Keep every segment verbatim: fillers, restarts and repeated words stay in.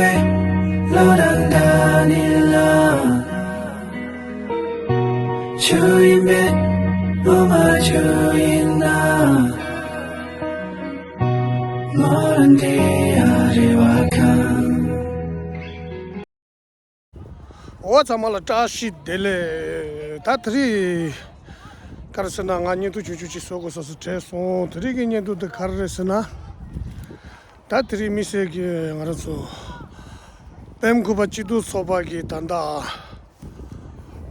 བློ་དང་འདྲ་ནི་ལ། ཆུ་ཡིན་པས་བློ་མ་ཆུ་ཡིན་ན། མོ་རང་འདྲེ་ཡ་རེ་བ་ཁང་། འོ་ཚང་མ་ལ་བཀྲ་ཤིས་བདེ་ལེགས། ད་དེ་རིང་ག་རེ་ཟེར་ན། ང་བརྙན་ཐུང་ཆུང་ཆུང་ཅིག་བཟོ་དགོས་བསམ་སོང་། དྲན་སོང་། དེ་རིང་གི་བརྙན་ཐུང་དེ་ག་རེ་རེད་ཟེར་ན། ད་དེ་རིང་དམིགས་བསལ་གྱི་ང་རང་ཚོ་པདྨ་གུང་པ་སྤྱི་མཐུན་ཚོགས་པ་གི་ད་ལྟ་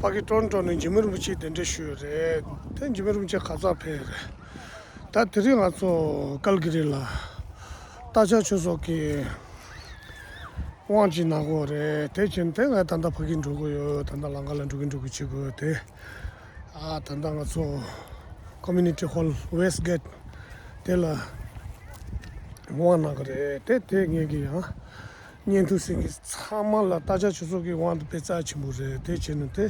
ཕ་གི་ཊོ་རོན་ཊོ་ནས་འཇིགས་མེད་རིན་པོ་ཆེ་གདན་འདྲེན་ཞུས་ཡོད་རེད། དེ་འཇིགས་མེད་རིན་པོ་ཆེ་ཁ་སང་ཕེབས་རེད། ད་དེ་རིང་ང་ཚོ་ཀལ་གི་རི་ལ་སྟག་ཆ་ཆོས་ཚོགས་ཀྱི་དབང་ཅིག་གནང་གི་ཡོད་རེད། དེ་བྱས་ནས་དེ་ང་ད་ལྟ་ཕ་གི་འགྲོ་གི་ཡོད། ད་ལྟ་ལམ་ཁ་ལ་འགྲོ་གི་འགྲོ་གི་བྱེད་དགོས་དེ། ཨ་ད་ལྟ་ང་ཚོ་ཀོ་མུ་ནི་ཊི་ཧོལ་ཝེ་སི་ཊི་གེ་ཊི་དེ་ལ་དབང་གནང་གི་རེད། དེ་དེ་ངེད་ཀྱི་ཡང་བརྙན་ཐུང་གཟིགས་མཁན་ཚང་མ་ལ་སྟག་ཆ་ཆོས་ཚོགས་ཀྱི་དབང་དེ་དཔེ་རྩ་ཆེན་པོ་རེད། དེ་བྱས་ནས་དེ་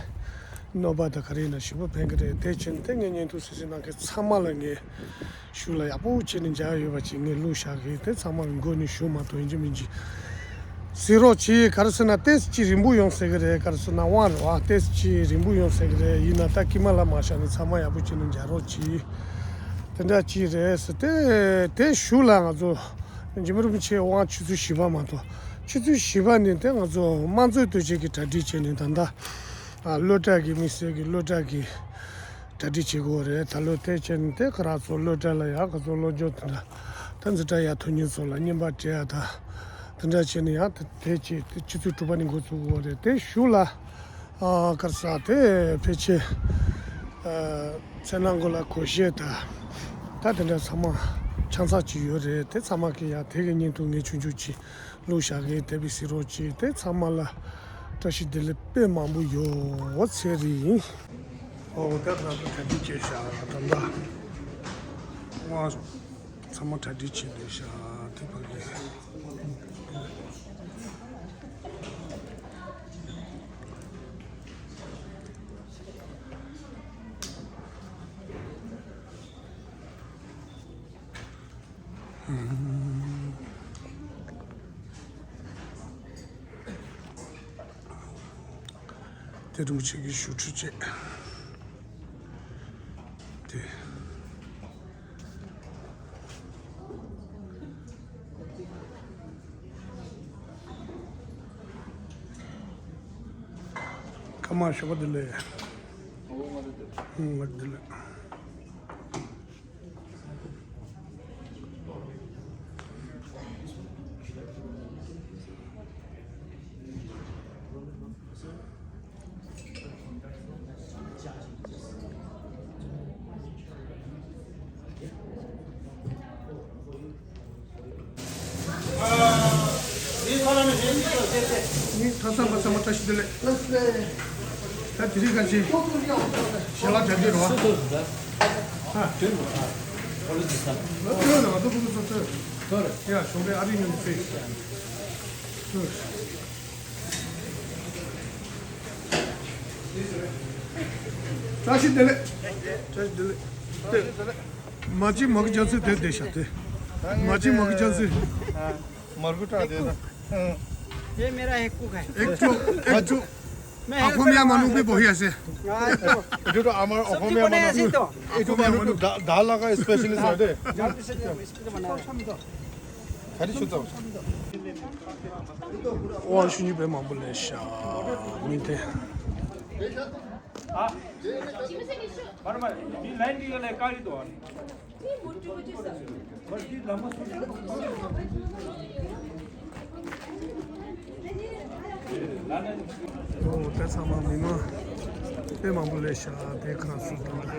གནོད་པ་དང་ག་རེ་ཡིན་ན་ཞེ་པོ་ཕན་གི་རེད། དེ་བྱས་ནས་དེ་ངས་བརྙན་ཐུང་གཟིགས་གཟིགས་གནང་མཁན་ཚང་མ་ལ་ངས་ཞུ་ལ་ཡག་པོ་བྱས་ནས་མཇལ་ཡོད་པ་ཅིག་ངས་བླུགས་བཞག་གི། དེ་ཚང་མ་གི་མགོ་ནས་ཞུ་མ་གཏོགས་ཡིན་གཅིག་མིན་གཅིག་གཟིགས་རོགས་གྱིས། ག་རེ་ཟེར་ན་ཏོག་ཙམ་ཅིག་རིང་པོ་ཡོང་ཟེར་གི་རེད། ག་རེ་ཟེར་ན་དབང་རེད་བ། ཏོག་ཙམ་ཅིག་རིང་པོ་ཡོང་ཟེར་གི་རེད། ཡིན་ན་ད་དཀྱིལ་མ་ལ་མ་བཞག་ནས་ཚང་མ་ཡག་པོ་བྱས་ནས་མཇལ་རོགས་གྱིས། དེ་འདྲ་ཅིག་རེད་ཟེར། དེ་དེ་གཞུག་ལ་ང་ཚོ་འཇིགས་མེད་རིན་པོ་ཆེའི་དབང་ཆུ་ཚོད་བཞི་པ་མ་གཏོགས། ཆུ་ཚོད་བཞི་པ་ནས་དེ་ང་ཚོ་དམངས་གཙོའི་དོལ་རྒྱལ་གྱི་གྲ་སྒྲིག་བྱས་ནས་ད་ལྟ་ཨ་སློབ་གྲྭ་གི་དམིགས་བསལ་གྱི་སློབ་གྲྭ་གི་གྲ་སྒྲིག་བྱེད་དགོས་རེད། ད་ལོ་དེ་བྱས་ནས་དེ་ཁ་རག་ཚོ་སློབ་གྲྭ་ལ་ཡག་ག་ཚོད་སློབ་སྦྱོང་དེ་འདྲ་ད་འཛིན་གྲྭ་ཡར་ཐོན་མཁན་ཚོ་ལ་བརྙན་པར་སྤྲད་ཡག་ད་དེ་འདྲ་བྱས་ནས་ཡང་དེ་དེ་བྱས་དེ་ཆུ་ཚོད་དྲུག་པ་ནས་འགོ་ཚུགས་དགོས་རེད། དེ་གཞུག་ལ་ཨ་ག་རེ་ཟེར་དེ་ཕལ་ཆེར་ཨ་མཚན་ནང་གོ་ལ་གོ་ཤེས་ད་ད་དེ་འདྲ་ཚང་མ་ཆང་ཚགས་ཅིག་ཡོད་རེད། དེ་ཚང་མ་གི་ཡང་དེ་གི་བརྙན་ཐུང་ངས་ཆུང་ཆུང་ཅིག་བླུགས་བཞག་གི། དེ་བས་གཟིགས་རོགས་གྱིས། དེ་ཚང་མ་ལ་བཀྲ་ཤིས་བདེ་ལེགས་དཔེ་མང་པོ་ཡོད་ཚེ་རིང་། ཨོ་ད་ང་ཚོ་གྲ་སྒྲིག་བྱས་བཞག་ད་ལྟ་དབང་ཚང་མ་གྲ་སྒྲིག་བྱས་འདུག་བཞག་དེ་ཕ་གི། དེ་རིན་པོ་ཆེ་གི་བཞུགས་ཁྲི་བཅས་དེ། ཀརྨ་ཞོགས་པ་བདེ་ལེགས། ཨང་། ང་བདེ་ལེགས། ནི་ཐ་ས་མ་ཚང་མ་བཀྲ་ཤིས་བདེ་ལེགས། ད་དེ་རིང་ག་ཅི་ཞལ་ལག་དྲ་དུས་རོ། ཧ། ལོ་ཐོན་ལ་ང་ཚོ་ཕུ་ཚོ་ཚོ་ཚོ། ཡ་ཞོགས་པའི་ཨ་རི་ཉིན་ཚེ། བཀྲ་ཤིས་བདེ་ལེགས། བཀྲ་ཤིས་བདེ་ལེགས། མ་གཅིག་མ་གི་རྒྱ་མཚོའི་དེ་བསྡད་བཞག་དེ། མ་གཅིག་མ་གི་རྒྱ་མཚོའི། मार्केट आ देना। ये मेरा हेक्कू है। एक ठो, एक ठो। मैं हेक्कू। अखोमिया मानू भी बोहिया से। हाँ, तो। जो तो हमारा सब्जी अखोमिया बनाया मानू। सी तो। अखोमिया मानू। दा-, दाल लगा स्पेशलिस्ट है दे। जल्दी से जल्दी इसको बनाया। खाली छुट्टा। ཨོ་ཤུ་ཉི་པའི་མང་པོ་ལས་ཤ་མི་དེ། ཨ། མར་མར་མི་ལན་ཏི་ག་ལས་ཀ་རི་དོ། ཨོ་དེ་ཚང་མ་མི་མང་དཔེ་མང་པོ་སླེབས་ཤག་དེ་ཁ་སུ་དང་།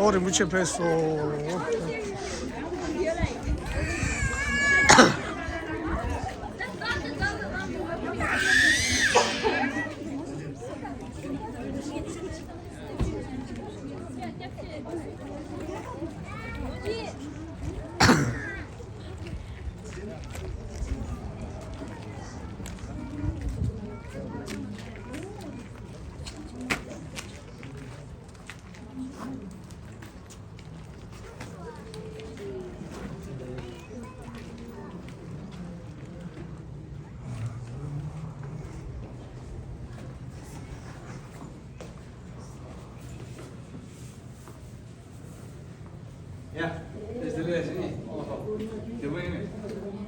ཨོ་རིན་པོ་ཆེ་ཕེབས་སོང་།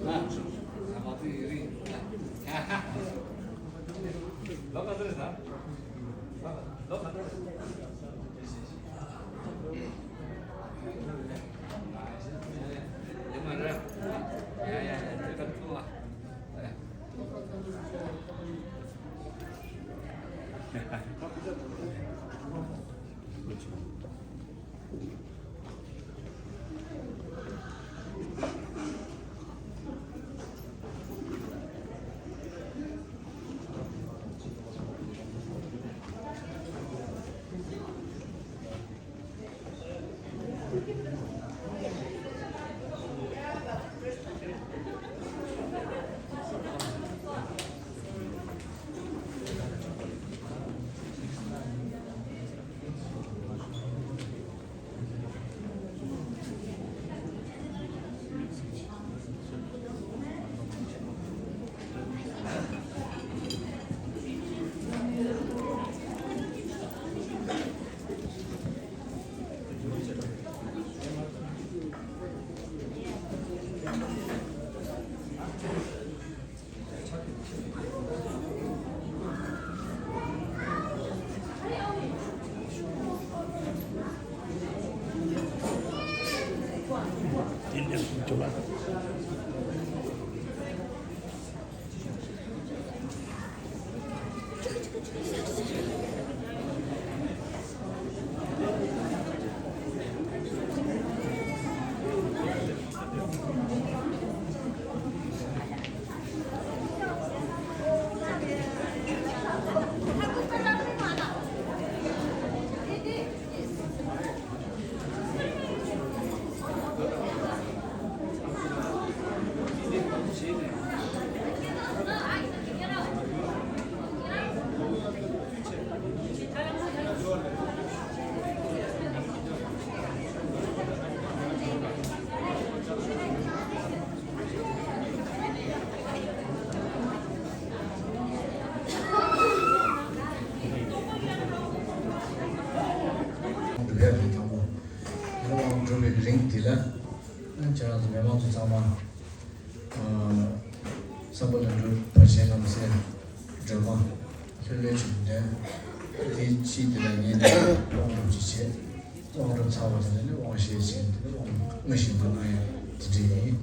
ལོ་ག་ཚོད་རེད་ད། ལོ་ག་ཚོད་རེད། ཡ་མ་རེད། ཡ་ཡ་ཡ། དེ་ག་ཐུག་ཨ། སྒྲུབ་ཡག་གི་དང་པོ། དབང་སྒྲུབ་པའི་རིང་འདི་ལ། ཁྱེད་རང་ཚོ་མི་མང་ཚོ་ཚང་མ། བསམ་པ་ལ་འགྲུབ་བར་བྱེད་ལམ་སེལ་སྒྲོལ་མ། ལྷོད་ལྷོད་བྱུང་དོན། དེའི་ཕྱིས་དེ་ལ་ངས་ནི་དབང་སྒྲུབ་ཅིག་བྱེད། དབང་སྒྲུབ་ཚར་བ་དེ་ལ་ནི་དབང་བཞེས་བྱེད། དེ་ནི་དབང་དངོས་བཞིན་དུ་གནང་ཡག་དེ་འདྲ་ཡིན།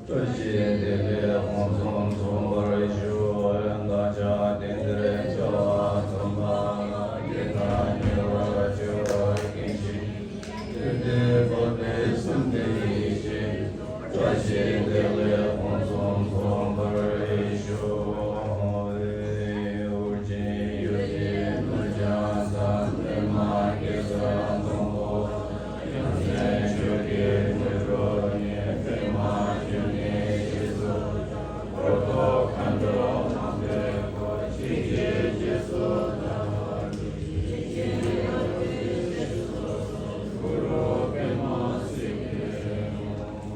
བཀྲ་ཤིས་བདེ་ལེགས་དགོངས་རྫོགས་འཚོ་བར་ཞུ། བདག་ཅག་དེང་འདིར་བྱ་བ་ཚང་མ་ལ། བདེ་དང་ཉེ་བར་སྤྱོད་པ་གང་ཞིག་དེ་དེ་བབ་པའི་བསམ་གཏན་ཡེ་ཤེས། བཀྲ་ཤིས་བདེ་ལེགས་དགོངས་རྫོགས་འཚོ་བར་ཞུ། ཨོ་རྒྱན་ཡུལ་གྱི་ནོར་ལྕང་ཚང་པདྨ་གེ་སར་སྡོང་པོ། ཡོངས་འཛིན་ཆོས་ཀྱི་མེ་རོ་ནི། པདྨ་འབྱུང་གནས་ཞེས་སུ། འཁོར་དུ་མཁའ་འགྲོ་མང་པོས་བསྐོར། ཇི་སྐད་ཇི་སྲིད་བདག་གུ་རུ་པདྨ་སིདྡྷི་ཧཱུྃ།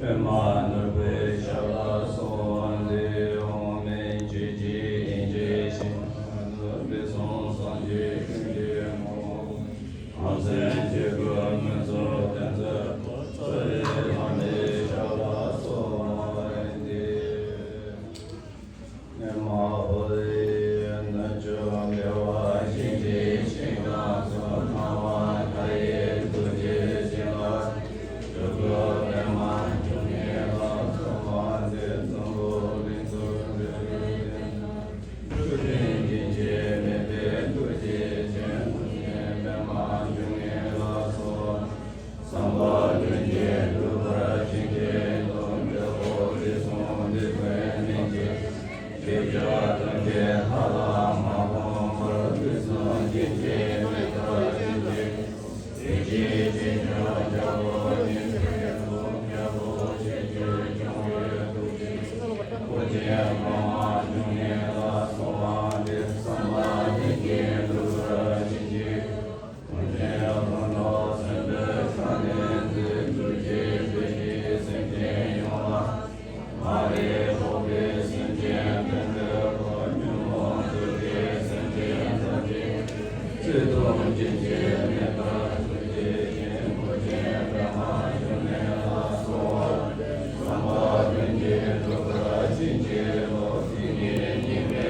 པདྨ་ནོར་བུའི་ཞབས་ལ་གསོལ་བ་འདེབས། འོག་མིན་ཆོས་ཀྱི་དབྱིངས་ཀྱི་ཞིང་ཁམས་དུ། དཔལ་གསུམ་སངས་རྒྱས་ཀུན་གྱི་ངོ་བོ། ཁམས་སེང་ཆོས་སྐུ་མུན་སེལ་ཏེ་མཛད་པ། རྩ་བའི་བླ་མའི་ཞབས་ལ་གསོལ་བ་འདེབས། ཨེ་མ་ཧོ་ཡེ་ནུབ་ཕྱོགས་བདེ་བ་ཅན་གྱི་ཞིང་ཁམས་སུ། སྣང་བ་མཐའ་ཡས་ཐུགས་རྗེའི་བྱིན་རླབས་ཀྱིས། སྤྲུལ་སྐུ་པདྨ་འབྱུང་གནས་ལ་གསོལ་བ་འདེབས། འཛམ་བུ་གླིང་དུ་འགྲོ་བའི་དོན། འགྲོ་དོན་རྒྱུན་ཆད་མེད་པའི་ཐུགས་རྗེ་ཅན། ཐུགས་ཆེན་པདྨ་འབྱུང་གནས་ལ་གསོལ། བསམ་པ་ལྷུན་གྱིས་འགྲུབ་པར་བྱིན་གྱིས་རློབས། འཇམ་དཔལ་དྲི་བསུང་འདོད་པའི་སྨན་གྱིས། ཞི་རྒྱས་ཐམས་ཅད་ལྷ་ལ་མ་གོམས་པར། དུག་གསུམ་རྒྱུན་ཆད་མེད་པར་བྱིན་གྱིས། དེ་ཕྱིར་རྗེས་བྱུང་རྒྱལ་པོ་ཉིད། རྒྱལ་པོ་ཆོས་སྐྱོང་སྐྱོང་བའི་ཐུགས་རྗེས། སྐུ་ཆེན་པདྨ་འབྱུང་གནས་ལ་གསོལ་བ་འདེབས། བསམ་པ་ལྷུན་གྱིས་འགྲུབ་པར་བྱིན་གྱིས། ཀུན་མཁྱེན་ཀུན་རྫོབ་སེམས་དཔའི་ཁ་གནོན་མཛད། ཐུགས་རྗེའི་སྤྲུལ་གྱིས་སེམས་ཅན་ཡོངས་ལ། མ་རིག་འཁྲུལ་པའི་སེམས་ཅན་ཕན་བདེའི་བཀོད། ཉོན་མོངས་འཁྲུལ་པའི་སེམས་ཅན་ཐམས་ཅད། བརྩེ་གདུང་རྒྱུན་ཆད་མེད་པར་ཐུགས་རྗེ་ཅན། སྐུ་ཆེན་པདྨ་འབྱུང་གནས་ལ་གསོལ་བ། བསམ་པ་ལྷུན་གྱིས་འགྲུབ་པར་བྱིན་གྱིས་རློབས། དེང་ཉིད་ཉི་མའི་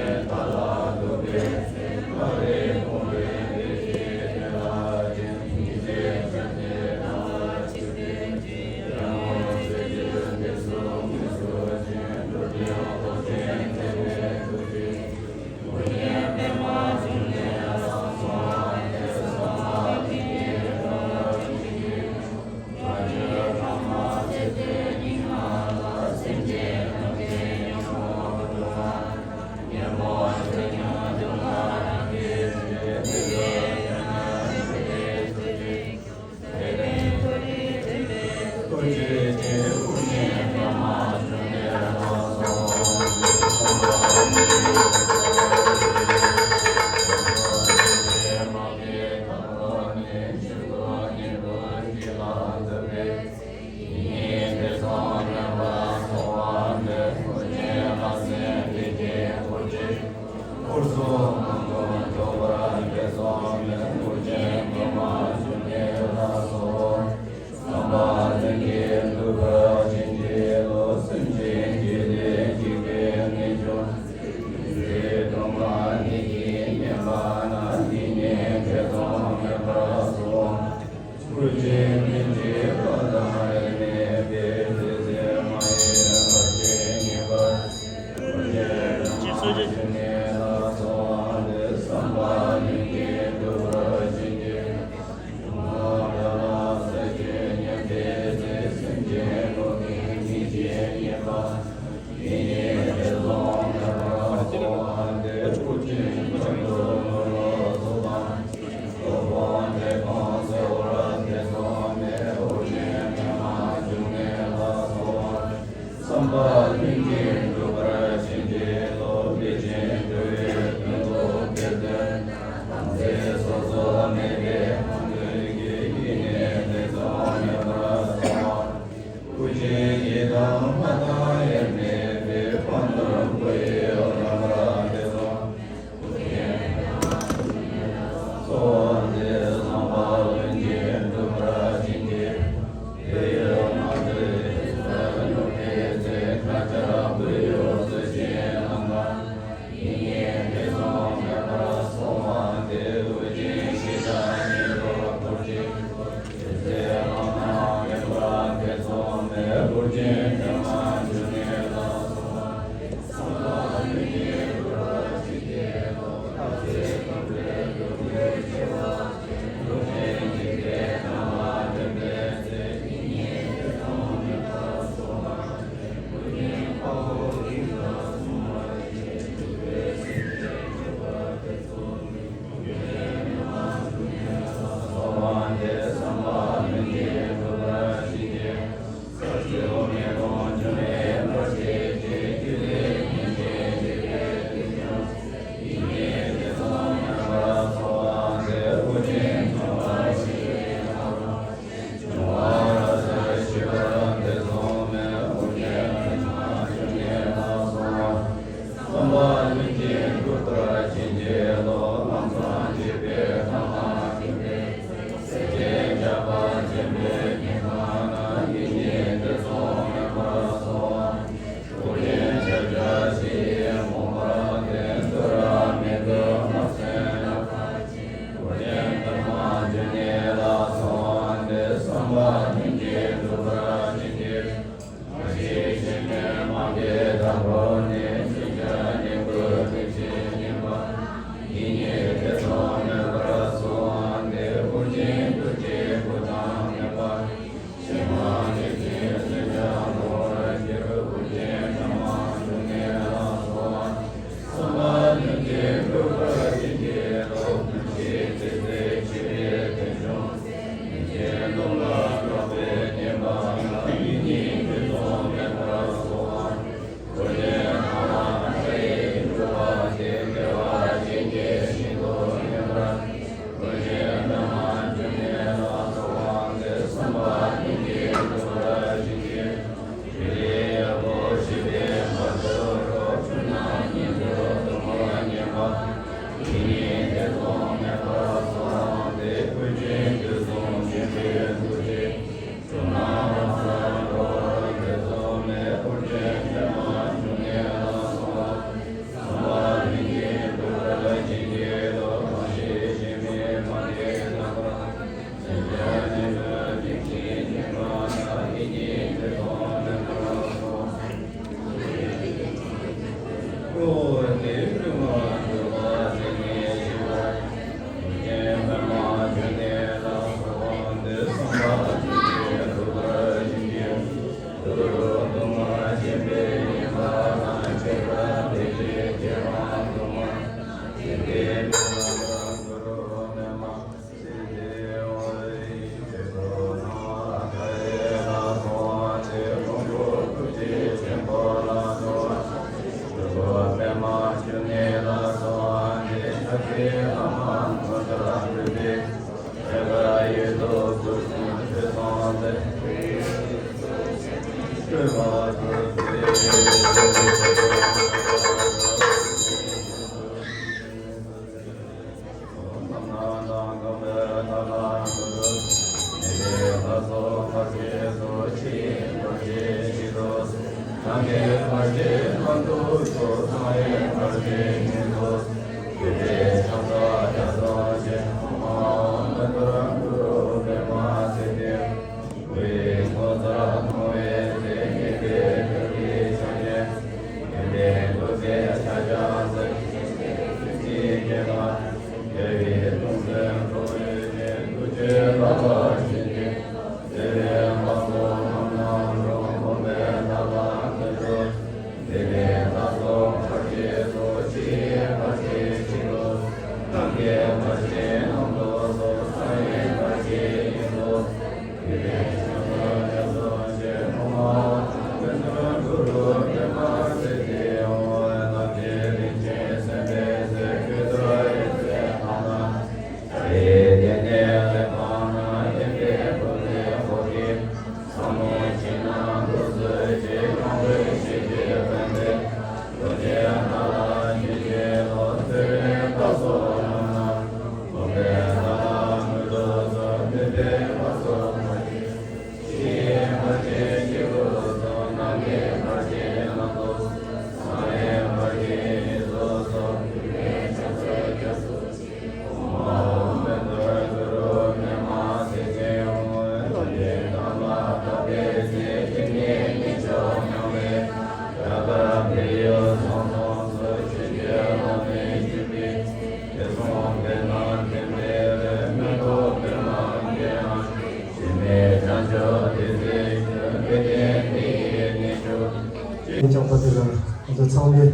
ལྗགས་པ་དེ་ལ་ང་ཚོ་ཚང་མས་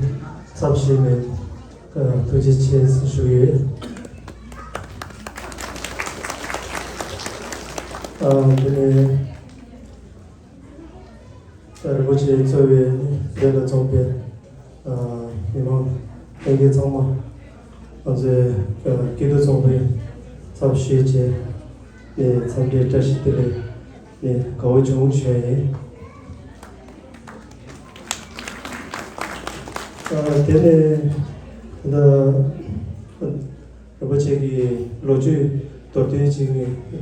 ཚབ་ཞུས་ནས་ཐུགས་རྗེ་ཆེ་ཞུ་ཡོད། ཨ་དེ་ནས་རིན་པོ་ཆེ་གཙོས་པའི་མདུན་ལ་འཛོམས་པའི་ཨ་མི་མང་ལྷན་རྒྱས་ཚང་མ་ང་ཚོའི་ཨ་སྐྱིད་སྡུག་ཚོགས་པའི་ཚབ་ཞུས་བྱས་ནས་འཚམས་འདྲི་བཀྲ་ཤིས་བདེ་ལེགས་ནས་དགའ་བོ་བྱུང་ཞུ་ཡ་ཡིན། ཨ་དེ་ནས་ད་རིན་པོ་ཆེ་གི་ལོ་རྒྱུས་མདོར་བསྡུས་ཅིག་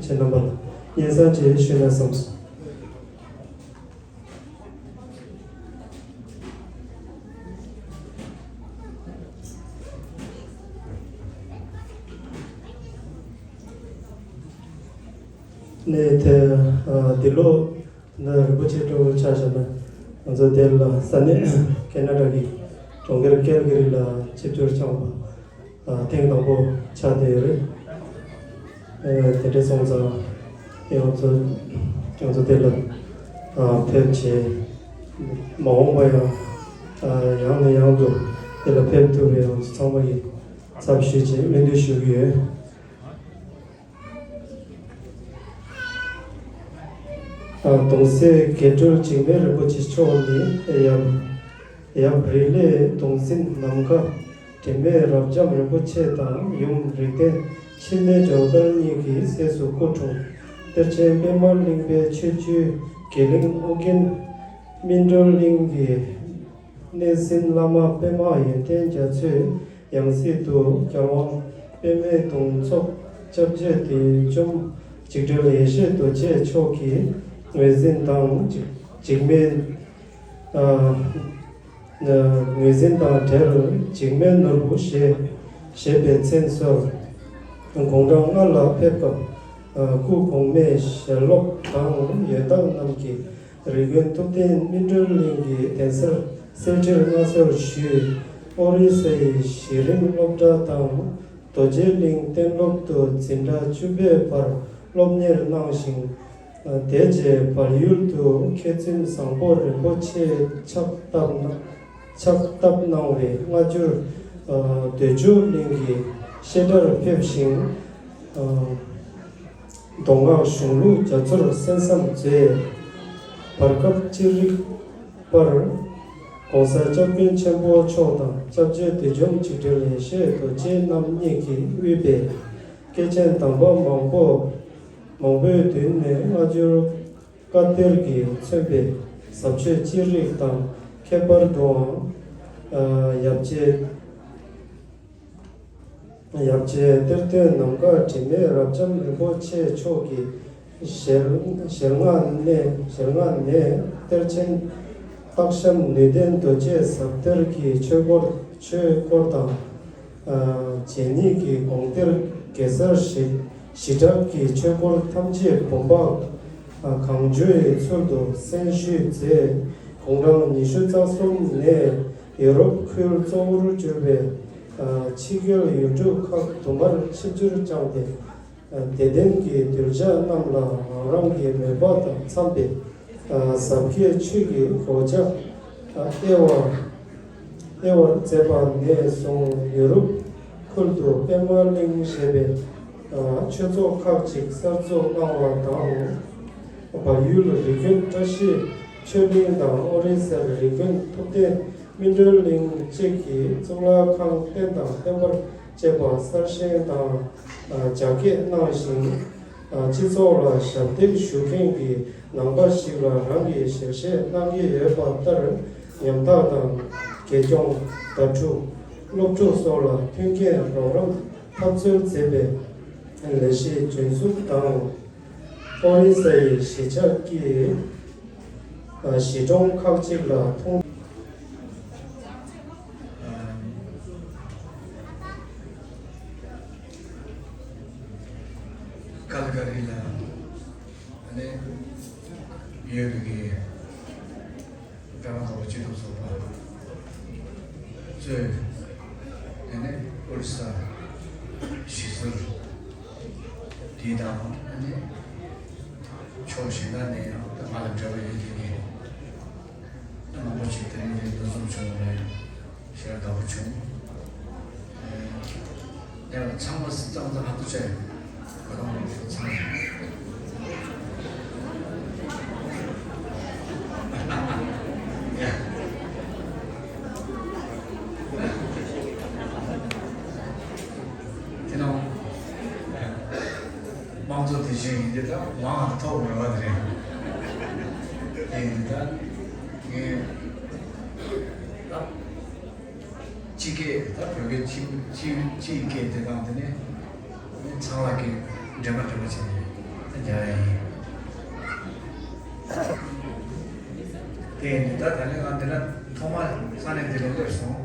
ཁྱེད་རྣམ་པ་ལ་སྙན་སེང་ཅིག་ཞུས་ན་བསམས་སོང་། ནས་དེ་ཨ་འདི་ལོ་ནི་རིན་པོ་ཆེ་སྤྲོ་བོ་ཆ་བཞག་ན་ང་ཚོ་དེ་ལ་ས་གནས་ཁེ་ན་ཌ་གི་གྲོང་ཁྱེར་ཀལ་གྷི་རི་ལ་ཆིབས་བསྒྱུར་བསྐྱངས་པ་ཨ་ཐེངས་དང་པོ་ཆགས་བསྡད་ཡོད་རེད། ཨ་དེ་འདྲ་སོང་ཙང་ང་ཚོ་ང་ཚོ་དེ་ལ་ཨ་ཕེབས་བྱས་མ་འོངས་པ་ཡང་ཨ་ཡང་ནས་ཡང་དུ་དེ་ལ་ཕེབས་ཐུབ་པའི་ང་ཚོ་ཚང་མ་གི་ཚབ་ཞུས་བྱས་སྨོན་འདུན་ཞུ་གི་ཡོད། གདུང་སྲས་དགྱེས་སྤྲུལ་འཇིགས་མེད་རིན་པོ་ཆེ་མཆོག་ནི་ཡབ་ཡབ་རིག་ལས་གདུང་འཛིན་ནམ་མཁའ་དྲི་མེད་རབ་འབྱམས་རིན་པོ་ཆེ་དང་ཡུམ་རིགས་ལྡན་འཆི་མེད་སྒྲོལ་དཀར་གཉིས་ཀྱི་སྲས་སུ་སྐུ་འཁྲུངས། གཏེར་ཆེན་པད་དམར་གླིང་པའི་ཆོས་བརྒྱུད་དགེ་གླིང་ཨོ་རྒྱན་སྨིན་གྲོལ་གླིང་གི་གནས་འཛིན་བླ་མ་པདྨ་ཡོན་ཏན་རྒྱ་མཚོའི་ཡང་སྲིད་དུ་རྒྱལ་དབང་པདྨའི་གདུང་འཚོབ་སྐྱབས་རྗེ་བདུད་འཇོམས་འཇིགས་བྲལ་ཡེ་ཤེས་རྡོ་རྗེ་མཆོག་གི་ངོས་འཛིན་དང་འཇིགས་འཇིགས་མེད་ཨ་ངོས་འཛིན་དང་འབྲེལ་འཇིགས་མེད་ནོར་བུ་ཞེས་ཞེས་པའི་མཚན་གསོལ། དགུང་གྲངས་ལྔ་ལ་ཕེབས་སྐབས་སྐུ་གོང་མའི་ཞལ་སློབ་དང་ཡོན་བདག་རྣམས་ཀྱིས་རི་ཀོན་ཐུབ་བསྟན་སྨིན་གྲོལ་གླིང་གི་གདན་སར་གསེར་ཁྲིར་མངའ་གསོལ་ཞུས། ཨོ་རི་ས་ཡི་གཞི་རིམ་སློབ་གྲྭ་དང་རྡོ་རྗེ་གླིང་གཏན་སློབ་ཏུ་འཛིན་གྲྭ་བཅུ་པའི་བར་སློབ་གཉེར་གནང་ཞིང་། དེ་རྗེས་བལ་ཡུལ་དུ་མཁས་བཙུན་བཟང་པོ་རིན་པོ་ཆེ་ཕྱག་བཏབ་ན་ཕྱག་བཏབ་གནང་བའི་སྔ་འགྱུར་འདོད་འཇོ་གླིང་གི་བཤད་གྲྭར་ཕེབས་ཤིང་། མདོ་སྔགས་གཞུང་ལུགས་རྒྱ་མཚོར་གསན་བསམ་མཛད། བར་སྐབས་ཅི་རིགས་པར་༸གོང་ས་༸སྐྱབས་མགོན་ཆེན་པོ་མཆོག་དང་སྐྱབས་རྗེ་བདུད་འཇོམས་འཇིགས་བྲལ་ཡེ་ཤེས་རྡོ་རྗེ་རྣམ་གཉིས་ཀྱིས་དབུས་པའི་སྐྱེས་ཆེན་དམ་པ་མང་པོ་མང་པོའི་མདུན་ནས་སྔ་འགྱུར་བཀའ་གཏེར་གྱིས་མཚོན་པའི་ཟབ་ཆོས་ཅི་རིགས་དང་ཁྱད་པར་དུའང་ཡབ་རྗེ་ཡབ་རྗེ་གཏེར་སྟོན་ནམ་མཁའ་དྲི་མེད་རབ་འབྱམས་རིན་པོ་ཆེ་མཆོག་གི་ཞལ་ཞལ་སྔ་ནས་ཞལ་སྔ་ནས་གཏེར་ཆེན་སྟག་ཤམ་ནུས་ལྡན་རྡོ་རྗེ་ཟབ་གཏེར་གྱི་ཆོས་སྐོར་ཆོས་སྐོར་དང་། རྗེ་ཉིད་ཀྱི་དགོངས་གཏེར་གེ་སར་ཞི་ཞི་དྲག་གི་ཆོས་སྐོར་ཐམས་ཅད་བུམ་པ་གང་བྱོའི་ཚུལ་དུ་གསན་ཞུས་མཛད། དགུང་གྲངས་ཉི་ཤུ་རྩ་གསུམ་ནས་ཡོ་རོབ་ཁུལ་གཙོ་བོར་གྱུར་པའི་ཕྱི་རྒྱལ་ཡུལ་གྲུ་ཁག་དུ་མར་ཆིབས་བསྒྱུར་བསྐྱངས་ཏེ། དད་ལྡན་གྱི་གདུལ་བྱ་རྣམས་ལ་རང་རང་གི་མོས་པ་དང་འཚམས་པའི་ཟབ་རྒྱས་ཆོས་ཀྱི་གོ་ཆ་དབྱེ་བ་དབྱེ་བར་མཛད་པ་ནས་བཟུང་ཡོ་རུབ་ཁུལ་དུ་པདྨ་གླིང་ཞེས་པའི་ཆོས་ཚོགས་ཁག་ཅིག་གསར་འཛུགས་གནང་བ་དང་། བལ་ཡུལ་རི་ཀོན་བཀྲ་ཤིས་ཆོས་གླིང་དང་ཨོ་རི་སའི་རི་ཀོན་ཐུབ་བསྟན་སྨིན་གྲོལ་གླིང་བཅས་ཀྱི་གཙུག་ལག་ཁང་རྟེན་དང་བརྟེན་པར་བཅས་པ་གསར་བཞེངས་དང་རྒྱ་སྐྱེད་གནང་ཞིང་། སྤྱི་ཚོགས་ལ་ཞབས་འདེགས་ཞུ་མཁན་གྱི་ནང་པ་ཞིག་ལ་རང་གིས་ཞལ་བཞེས་གནང་གི་ཡོད་པ་ལྟར་ཉམ་ཐག་དང་དགེ་སྐྱོང་ཟླ་ཕྲུག་སློབ་ཕྲུག་སོགས་ལ་མཐུན་རྐྱེན་རོགས་རམ་ཐབས་འཚོལ་མཛད་པའི་ལས་གཞི་རྒྱུན་འཛུགས་དང་། ཨོ་རི་ས་ཡི་གཞིས་ཆགས་ཀྱི་གཞིས་གྲོང་ཁག་ཅིག་ལ་མཐོང་ཀལ་ཀ་རི་ལ་ནས་ཡོད་པའི་པདྨ་དཀར་པོ་སྤྱི་མཐུན་ཚོགས་པ་གཙོས། དེ་ནས་ཨོ་རི་ས་གཞིས་ཟུར་དེ་དང་ནི་ཕྱོགས་གཞན་དག་ནས་ཡང་ང་ལ་འབྲེལ་བ་ཡོད་མཁན་མང་པོ་ཞིག་དེ་རིང་འདིར་འདུ་འཛོམས་བྱུང་བ་ལ་ཡང་། ཞེ་དྲག་དགའ་པོ་བྱུང་། ཡང་ཚང་མ་ཚང་ཚང་ཧ་ཏུ་ཆ་ཡོད། གོ་ཐང་ལོག་ཚང་ཡོད། ཡ། དེ་ནང་དམངས་གཙོ་དེ་བཞིན་ཡིན་དེ་ད་མང་ཐོག་མེད་པ་དེ་རེད། དེ་ཡིན་དེ་ད་ངས་ད། སྤྱི་སྐད་ད་བོད་སྐད་སྤྱི་སྤྱི་སྤྱིའི་སྐད་དེ་དང་དེ་ནས་ཚང་ལ་སྐད་འདྲེས་མ་འདྲེས་མ་བྱས་ནས་ད་རྒྱག་ཡ་ཡིན། དེ་ཡིན་དུས་ད་ད་ལན་ང་འདི་ལ་ཐོག་མ་ས་གནས་འདི་ལ་སླེབས་སོང་།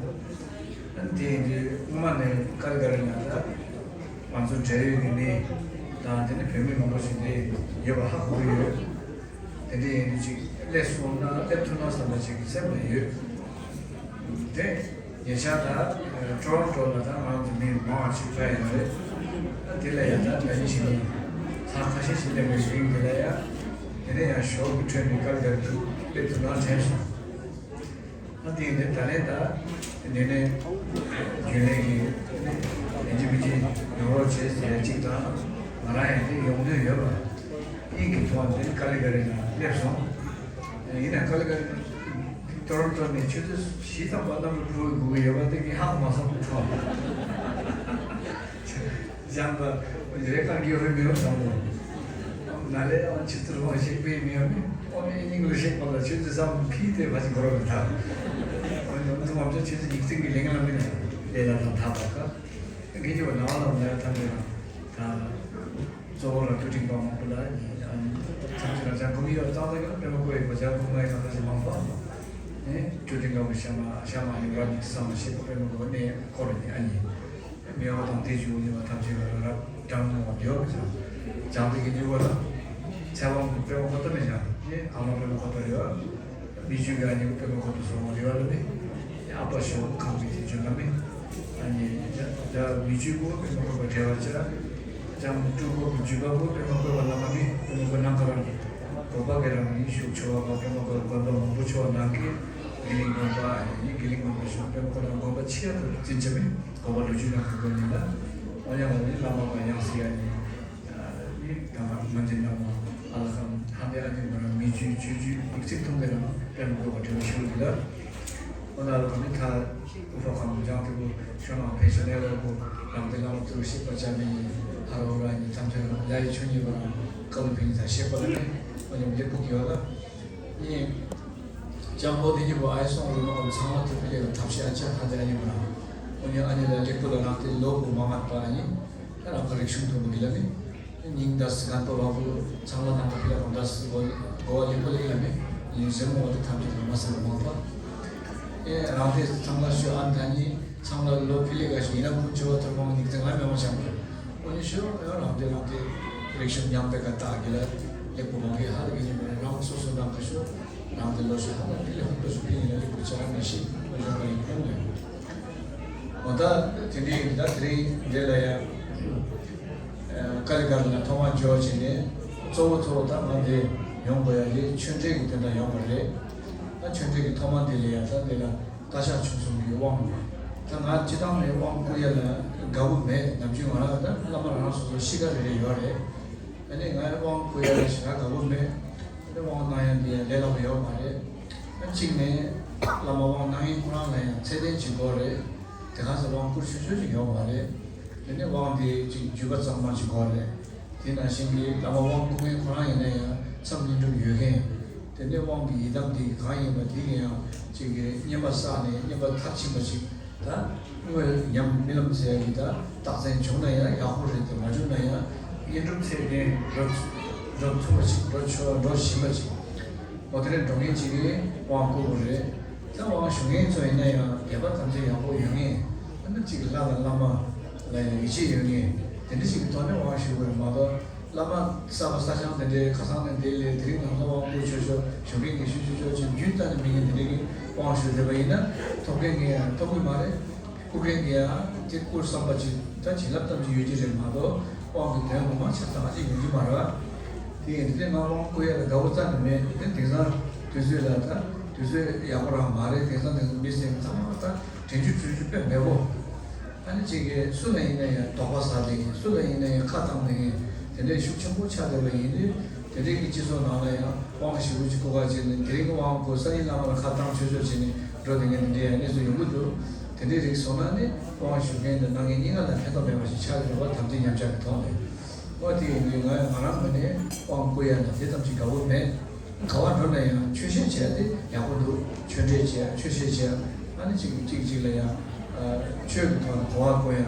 དེ་ཡིན་དུས་སྔོན་མ་ནས་ཀལ་ཀ་རི་ལ་ད་ང་ཚོ་འབྲེལ་ཡོད་ཀྱི་མི་དང་དེ་ནས་བོད་མི་མང་པོ་ཞིག་འདི་ཡོད་པ་ཧ་གོ་གི་ཡོད། དེ་འདྲ་ཡིན་དུས་ཅིག་སླེབས་སོང་ན་སླེབས་ཐུབ་ན་བསམ་པ་ཅིག་གི་སེམས་ལ་ཡོད། དེ་ཉེ་ཆར་ད་ཊོ་རོན་ཊོ་ལ་ད་ང་ཚོ་མི་མང་བ་ཞིག་ཕེབས་ཡོང་རེད། ད་དེ་ལ་ཡང་ད་ད་ཡིན་ཞིག་ཡིན། ད་ཁ་ཤས་ཤིག་སླེབས་པའི་རིང་དེ་ལ་ཡང་དེ་ནས་ཡང་ཞོགས་ཀྱི་ཁྲོད་ནས་སྐར་རྒྱག་ཐུབ་སླེབས་ཐུབ་ན་དྲན་སོང་། ད་དེ་ནས་ད་ལན་ད་དེ་ནས་རྒྱུན་ལས་ཀྱི་ཨེན་ཇི་པི་ཇི་ཡོང་རོགས་བྱེད་ཟེར་ཡ་གཅིག་དང་ང་རང་ཡང་དེ་ཡོང་འདོད་ཡོད་པ། དབྱིན་གྱི་ཐོག་འདིར་ཀ་ལི་ཀ་རི་ལ་སླེབས་སོང་། ཡིན་ནའང་ཀ་ལི་ཀ་རི་ཊོ་རོན་ཊོ་ནས་ཆུ་ཚོད་བཞི་ཙམ་པ་གནམ་གྲུ་འགྲོ་དགོས་ཀྱི་ཡོད་པ་དེ་ངས་ཧ་གོ་མ་སོང་། སྦྱངས་པ་རེ་ཁ་རྒྱུ་རུ་མི་རུ་དང་པོ་ན་ལས་ཨང་ཆུ་ཚོད་རང་ཞིག་པའི་མི་ཡོད་མེད་ཨོ་མའི་སྙིང་ལ་ཞིག་པ་ལ་ཆུ་ཚོད་བསམ་ཕི་དེ་བ་ཞིག་འགོར་བ་མི་ཐག་ཨོ་ནི་ཨོ་ནི་ང་ཚོ་ཆུ་ཚོད་ཉིག་ཙིང་གི་ལས་ངན་ལ་མི་ནས་ལས་ལ་དང་ཐག་པ་ཁ་དགེ་རྒྱུ་བ་ནང་ལ་མ་ཡ་ཐམས་ཅད་ལ་ད། གཙོ་བོ་ལ་དུ་ཁྲིད་པ་མང་པོ་ལ་ཡིན། ཐམས་ཅད་ལ་ཅང་གོ་མི་ཡོད་ཙང་ཙང་གི་ལ་པད་མ་ཀོ་ཡི་གོ་ཆ་ཁུག་མ་ཡི་ནང་ལ་ཞིག་མང་པོ་ནི་དུ་ཁྲིད་པ་བོ་ཤ་མ་ཤ་མ་ཡི་ར་ནི་སང་ལ་ཤེས་པ་པད་མ་ཀོ་ནི་ཁོ་ར་ནི་ཨ་ནི་མི་ཡོད་དང་དེ་བཅུ་ནི་བ་ཐམས་ཅད་ལ་ར་དྲང་མོ་ཡོད་ཀྱང་ཅང་དེ་གི་འཇུག་པ་དང་ཚེ་དབང་གི་པད་མ་ཀོ་ཏ་མི་ཅང་ནི་ཨ་མ་པད་མ་ཀོ་ཏ་ཡོད། མི་ཆོས་ཀྱི་ཨ་ནི་པད་མ་ཁོ་ཏུ་སོང་བ་རེ་བ་ལ་ནི། ཨ་ ཨ་པ་ཞོག་ཁང་གི་དེ་བརྗོད་ན་མིན། ཨ་ནི་ད་མི་བརྗོད་པོ་དཔེ་མ་འཁོར་བ་འབྲེལ་བ་བྱ། ཅང་སྤྲུལ་སྐུ་བརྗོད་པ་པོ་དཔེ་མ་འཁོར་བ་བླ་མ་མིན། དཔེ་མ་འཁོར་ནམ་མཁའ་རང་གི་དགོན་པ་གི་རང་ཡིན་ཤོག་ཆོ་བ་པ་དཔེ་མ་འཁོར་དགོན་པ་མང་པོ་ཆོ་བ་ནང་གི་དགེ་ལྡན་དགོན་པ་ཡིན། དགེ་ལྡན་དགོན་པ་ཞོག་དཔེ་མ་འཁོར་ནང་དགོན་པ་ཆེ་ཡ་དུ་བརྩི་བྱ་མིན། དགོན་པ་ལོ་རྒྱུས་ནང་གི་དགོན་ཡིན་ལ། འོ་ཡང་ལ་ནི་བླ་མ་པ་ཡང་སྲིད་ཡ་ནི། ནི་ད་ང་འདི་ནང་ཨ་ལ་ཁང་ཧ་ལས་ཨ་ནི་མ་རང་མི་ཇུས་ཇུས་ཇུས་ཡིག་ཚིག་ཐུང་དེ་རང་དཔེ་མི་དགོས་པ་དྲི་བ་ཞུ་རྒྱུ་ལ། ཨོ་ན་ལ་ནི་ད་ཨུ་ཕ་ཁང་འཇང་དེ་གོ་ཤོ་ནང་ཕེ་ཤ་ནེ་ར་གོ་རང་དེ་ལ་ཚུར་ཤེས་པ་ཅན་ནི་ཧ་རོ་ར་ནི་ཐམས་ཅད་ལ་ཡི་ཆོས་ཉིད་པ་རང་ཀ་ལུ་ཕིན་ད་ཤེས་པ་ལ་ནི་ཨོ་ཉམས་ལེགས་པོ་གི་བ་ལ། ནི། ལྕམ་པོ་དེ་གཉིས་པོ་ཨའི་སོང་རུ་མ་ཚང་མ་ཐུབ་པའི་ལས་ལ་ཐབས་ཤེས་ཨ་ཅག་ཧ་ལས་ཨ་ནི་མ་རང་། ཨོ་ནི་ཨ་ནི་ལ་ལེགས་པོ་ལ་རང་དེ་ལོ་དགུ་མ་མ་པ་ཨ་ནི། ད་རང་ག་རིག་གཞུང་དུ་མི་འདི་ལ་མི། སྙིང་འདར་སི་གན་པ་བ་བུ་ཚང་མ་ནང་ག་ཕི་ལ་རང་འདར་སི་གོ་གོ་བ་ལེགས་པོ་ལེགས་ལ་མི། ཡིན་ཟེར་མོ་བ་དེ་ཐམས་ཅད་ལ་མ་ཟེར་མང་པ། ཨེ་རང་དེ་ཚང་མ་ཤོད་ཨ་ནི་ད་ནི་ཚང་མ་ལོ་ཕི་ལེ་ག་ཤོད་ཡིན་ན་ཁུ་ཆོ་བ་ཐོར་མང་ཉིག་ཚེ་ང་མེད་མ་བྱ་མ་རེད། ཨོ་ནི་ཤོད་ཨེ་རང་དེ་རང་དེ་རིག་གཞུང་ཉམས་པའི་ཀ་ཏག་གི་ལ་ལེགས་པོ་མང་གི་ཧ་ལ་གི་ནི་མ་རང་སོ་སོ་རང་ག་ཤོད་རང་དེ་ལོ་ཤོད་ཧ་ལ་ཕི་ལེ་ཧུ་ལོ་ཤོད་ཕི་ཡིན་ལ་ལེགས་པོ་བྱ་མི་ཤེས་ཨོ་ཞོག་པ་ཡིན་ཁོང་ལ། འོ་ད་དེ་འདྲའི་ཡིན་ད་དེ་རིང་འདི་ལ་ཡང་། ཀ་ལི་ཀ་ལི་ལ་ཐོག་མར་འབྱོར་བྱས་ནས་གཙོ་བོ་གཙོ་བོ་ད་ང་འདི་ཡོང་དགོས་ཡ་འདི་ཆོས་འབྲེལ་གྱི་དོན་དག་ཡོང་བ་རེད། ད་ཆོས་འབྲེལ་གྱི་ཐོག་མ་འདི་ལ་ཡང་ད་འདི་ལ་བཀའ་ཤག་ཆུང་གསུམ་གྱི་དབང་། ད་ང་སྤྱི་བཏང་ནས་དབང་བསྐུར་ཡ་ལ་དགའ་བོ་མེད། ནམ་རྒྱུན་ང་རང་ད་བླ་མ་རང་རང་སོ་སོ་གཤིས་ཀ་རེ་རེ་ཡོད་རེད། ཨ་ནི་ང་དབང་བསྐུར་ཡ་ལ་ཞེ་དྲག་དགའ་བོ་མེད། དེ་ནས་དབང་གནང་ཡ་འདི་ཡང་ལས་སླ་པོ་ཡོད་མ་རེད། ཨ་གཅིག་ནས་བླ་མ་དབང་གནང་མཁན་ཁོ་རང་ལ་ཡང་ཚད་ལྡན་གཅིག་དགོས་རེད། དེ་ག་ཚོད་དབང་བསྐུར་ཆོག་ཆོག་ཅིག་ཡོད་མ་རེད། དེ་ནས་དབང་དེ་ཅིག་བརྒྱུད་པ་གཙང་མ་ཅིག་དགོས་རེད། དེ་ནང་བཞིན་གྱི་བླ་མ་དབང་བསྐུར་མཁན་ཁོ་རང་ཡིན་ན་ཡང་མཚམས་བསྙེན་སྒྲུབ་ཡོད་མཁན། དེ་ནས་དབང་གི་ཡི་དམ་དེ་གང་ཡིན་པ་དེ་གི་ཡང་ཅིག་གི་བསྙེན་པ་བསགས་ནས་བསྙེན་པ་མཐར་ཕྱིན་པ་ཅིག་ད་དངོས་ཉམས་རྨི་ལམ་ཟེར་ཡ་གི་ད་རྟགས་མཚན་བྱུང་ན་ཡང་ཡག་པོ་རེད་དེ་མ་བྱུང་ན་ཡང་བསྙེན་སྒྲུབ་ཚད་ལྡན་འགྲོ་འགྲོ་ཐུབ་པ་ཅིག་འགྲོ་ཆོག་འགྲོ་བཞིན་པ་ཅིག་འོ་དེ་ནས་འགྲོ་མཁན་ཅིག་གིས་དབང་བསྐུར་དགོས་རེད། ད་དབང་ཞུ་མཁན་ཚོ་ཡིན་ན་ཡང་དད་པ་དམ་ཚིག་ཡག་པོ་ཡོད་མཁན། ཨ་ནི་གཅིག་ལྷ་དང་བླ་མ་ལ་ཡང་ཡིད་ཆེས་ཡོད་མཁན། དེ་འདྲ་ཞིག་གི་ཐོག་ནས་དབང་ཞུ་དགོས་རེད་མ་གཏོགས། བླ་མ་གསར་པ་གསར་རྐྱང་དེ་འདྲའི་ཁ་སང་ནས་འདི་ལས་དེ་རིང་ནང་ལ་དབང་བསྐུར་ཆོག་ཆོག་ཞུ་མཁན་གྱིས་ཞུ་ཆོག་ཆོག་ཅིག་རྒྱུན་གཏན་ནས་མི་ངན་དེ་འདྲ་གིས་དབང་ཞུ་བསྡད་པ་ཡིན་ན། ཐོབ་མཁན་གྱིས་ཡང་ཐོབ་གི་མ་རེད། བསྐུར་མཁན་གྱིས་ཡང་དེ་བསྐུར་བསམ་པ་ཅིག་ད་བྱིན་རླབས་ཙམ་ཅིག་ཡོད་ཀྱི་རེད་མ་གཏོགས་དབང་གི་དོན་ངོ་མ་ཆ་ཚང་ཅིག་ཡོང་གི་མ་རེད་བ། དེ་ཡིན་དུས་ང་དབང་བསྐུར་ཡ་ལ་དགའ་བོ་རྩ་ནས་མེད། དེ་དེང་སང་དུས་ཚོད་ལ་ད་དུས་ཚོད་ཡག་པོ་རང་མ་རེད། དེང་སང་དེང་སང་མི་སེམས་ཚང་མ་ད་དྲན་རྒྱུ་བརྗོད་རྒྱུ་དཔེ་མེད་པོ། ཨ་ནི་གཅིག་གིས་སུ་ལ་ཡིན་ན་ཡང་དོགས་པ་ཟ་བསྡད་མཁན། སུ་ལ་ཡིན་ན་ཡང་ཁ་བཏང་བསྡད་མཁན་དེ་འདྲའི་ཤུགས་ཆེན་པོ་ཆགས་བསྡད་པ་ཡིན་དུས། དེ་འདྲའི་གི་སྤྱི་ཚོགས་ནང་ལ་ཡང་དབང་ཞེ་པོ་ཅིག་བསྐུར་ག་བྱས་ནས་དེ་རིང་གི་དབང་བསྐུར་སང་ཉིན་བླ་མ་ལ་ཁ་བཏང་ཆོག་ཆོག་བྱས་ནས་འགྲོ་བསྡད་མཁན་དེ་འདྲའི་ཡང་གནས་ཚུལ་ཡོང་གི་འདུག་དེ་འདྲའི་རིགས་སོང་ན་ནི་དབང་ཞུ་མཁན་དང་གནང་མཁན་གཉིས་ཀ་ལ་ཕན་ཐོགས་མེད་པ་ཞིག་ཆགས་ཀྱི་འདུག་པ། དམ་ཚིག་ཉམས་ཆག་གི་ཐོག་ནས། འོ་དེ་ཡིན་དུས་ང་ང་རང་ངོས་ནས་དབང་བསྐུར་ཡ་ལ་དེ་ཙམ་ཞིག་དགའ་བོ་མེད། ག་བ་འགྲོ་ན་ཡང་ཆོས་བཤད་བྱས་ཏེ་ཡག་པོ་འདུག་ཆོས་འབྲེལ་བྱས་ཆོས་བཤད་བྱས། ཨ་ནི་གཅིག་གཅིག་གཅིག་ལ་ཡང་ཆོས་ཀྱི་ཐོག་ནས་གོ་བ་བསྐོན་ཡ།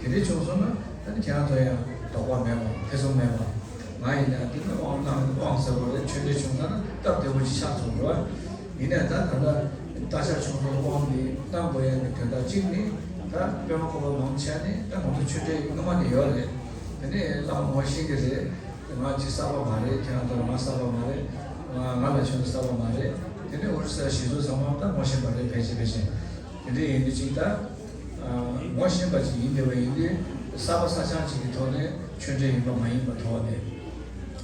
དེ་འདྲ་བྱུང་སོང་ན་ཨ་ནི་ཁྱེད་རང་ཚོ་ཡང་དོགས་པ་མེད་པ་ཐེ་ཚོམ་མེད་པ། ང་ཡིན་ན་དེ་ནི་དབང་གནང་དབང་ཟེར་བ་རེད། ཆོས་འབྲེལ་བྱུང་ས་ན་སྟབས་བདེ་པོ་ཅིག་ཆགས་སོང་རེད་བ། ཡིན་ནའི་ད་ད་ལྟ་བཀའ་ཤག་ཆུང་སོང་དབང་འདི་གནང་དགོས་ཡ་གི་དོན་དག་གཅིག་ནི་ད་དཔེ་མ་ཁོ་པ་མང་ཆེ་ནི་ད་ང་ཚོ་ཆོས་འབྲེལ་སྔོན་མ་ནས་ཡོད་རེད། དེ་ནས་བླ་མ་ངོ་ཤེས་ཀྱི་རེད། ང་ཅིག་གསར་པ་མ་རེད། ཁྱེད་རང་ཚོ་ང་གསར་པ་མ་རེད། ང་ང་ལ་ཆུང་གསར་པ་མ་རེད། དེ་ནས་ཨོ་རི་ས་གཞིས་ཚོགས་ཚང་མ་ད་ངོ་ཤེས་པ་རེད། ཕལ་ཆེར་ཕལ་ཆེར་དེ་འདྲ་ཡིན་དུས་ཅིག་ད་ངོ་ཤེས་པ་ཅིག་ཡིན་བསྡད་པ་ཡིན་དུས་གསར་པ་གསར་རྐྱང་ཅིག་གི་ཐོག་ནས་ཆོས་འབྲེལ་ཡིན་པ་མ་ཡིན་པ་དོགས་ནས་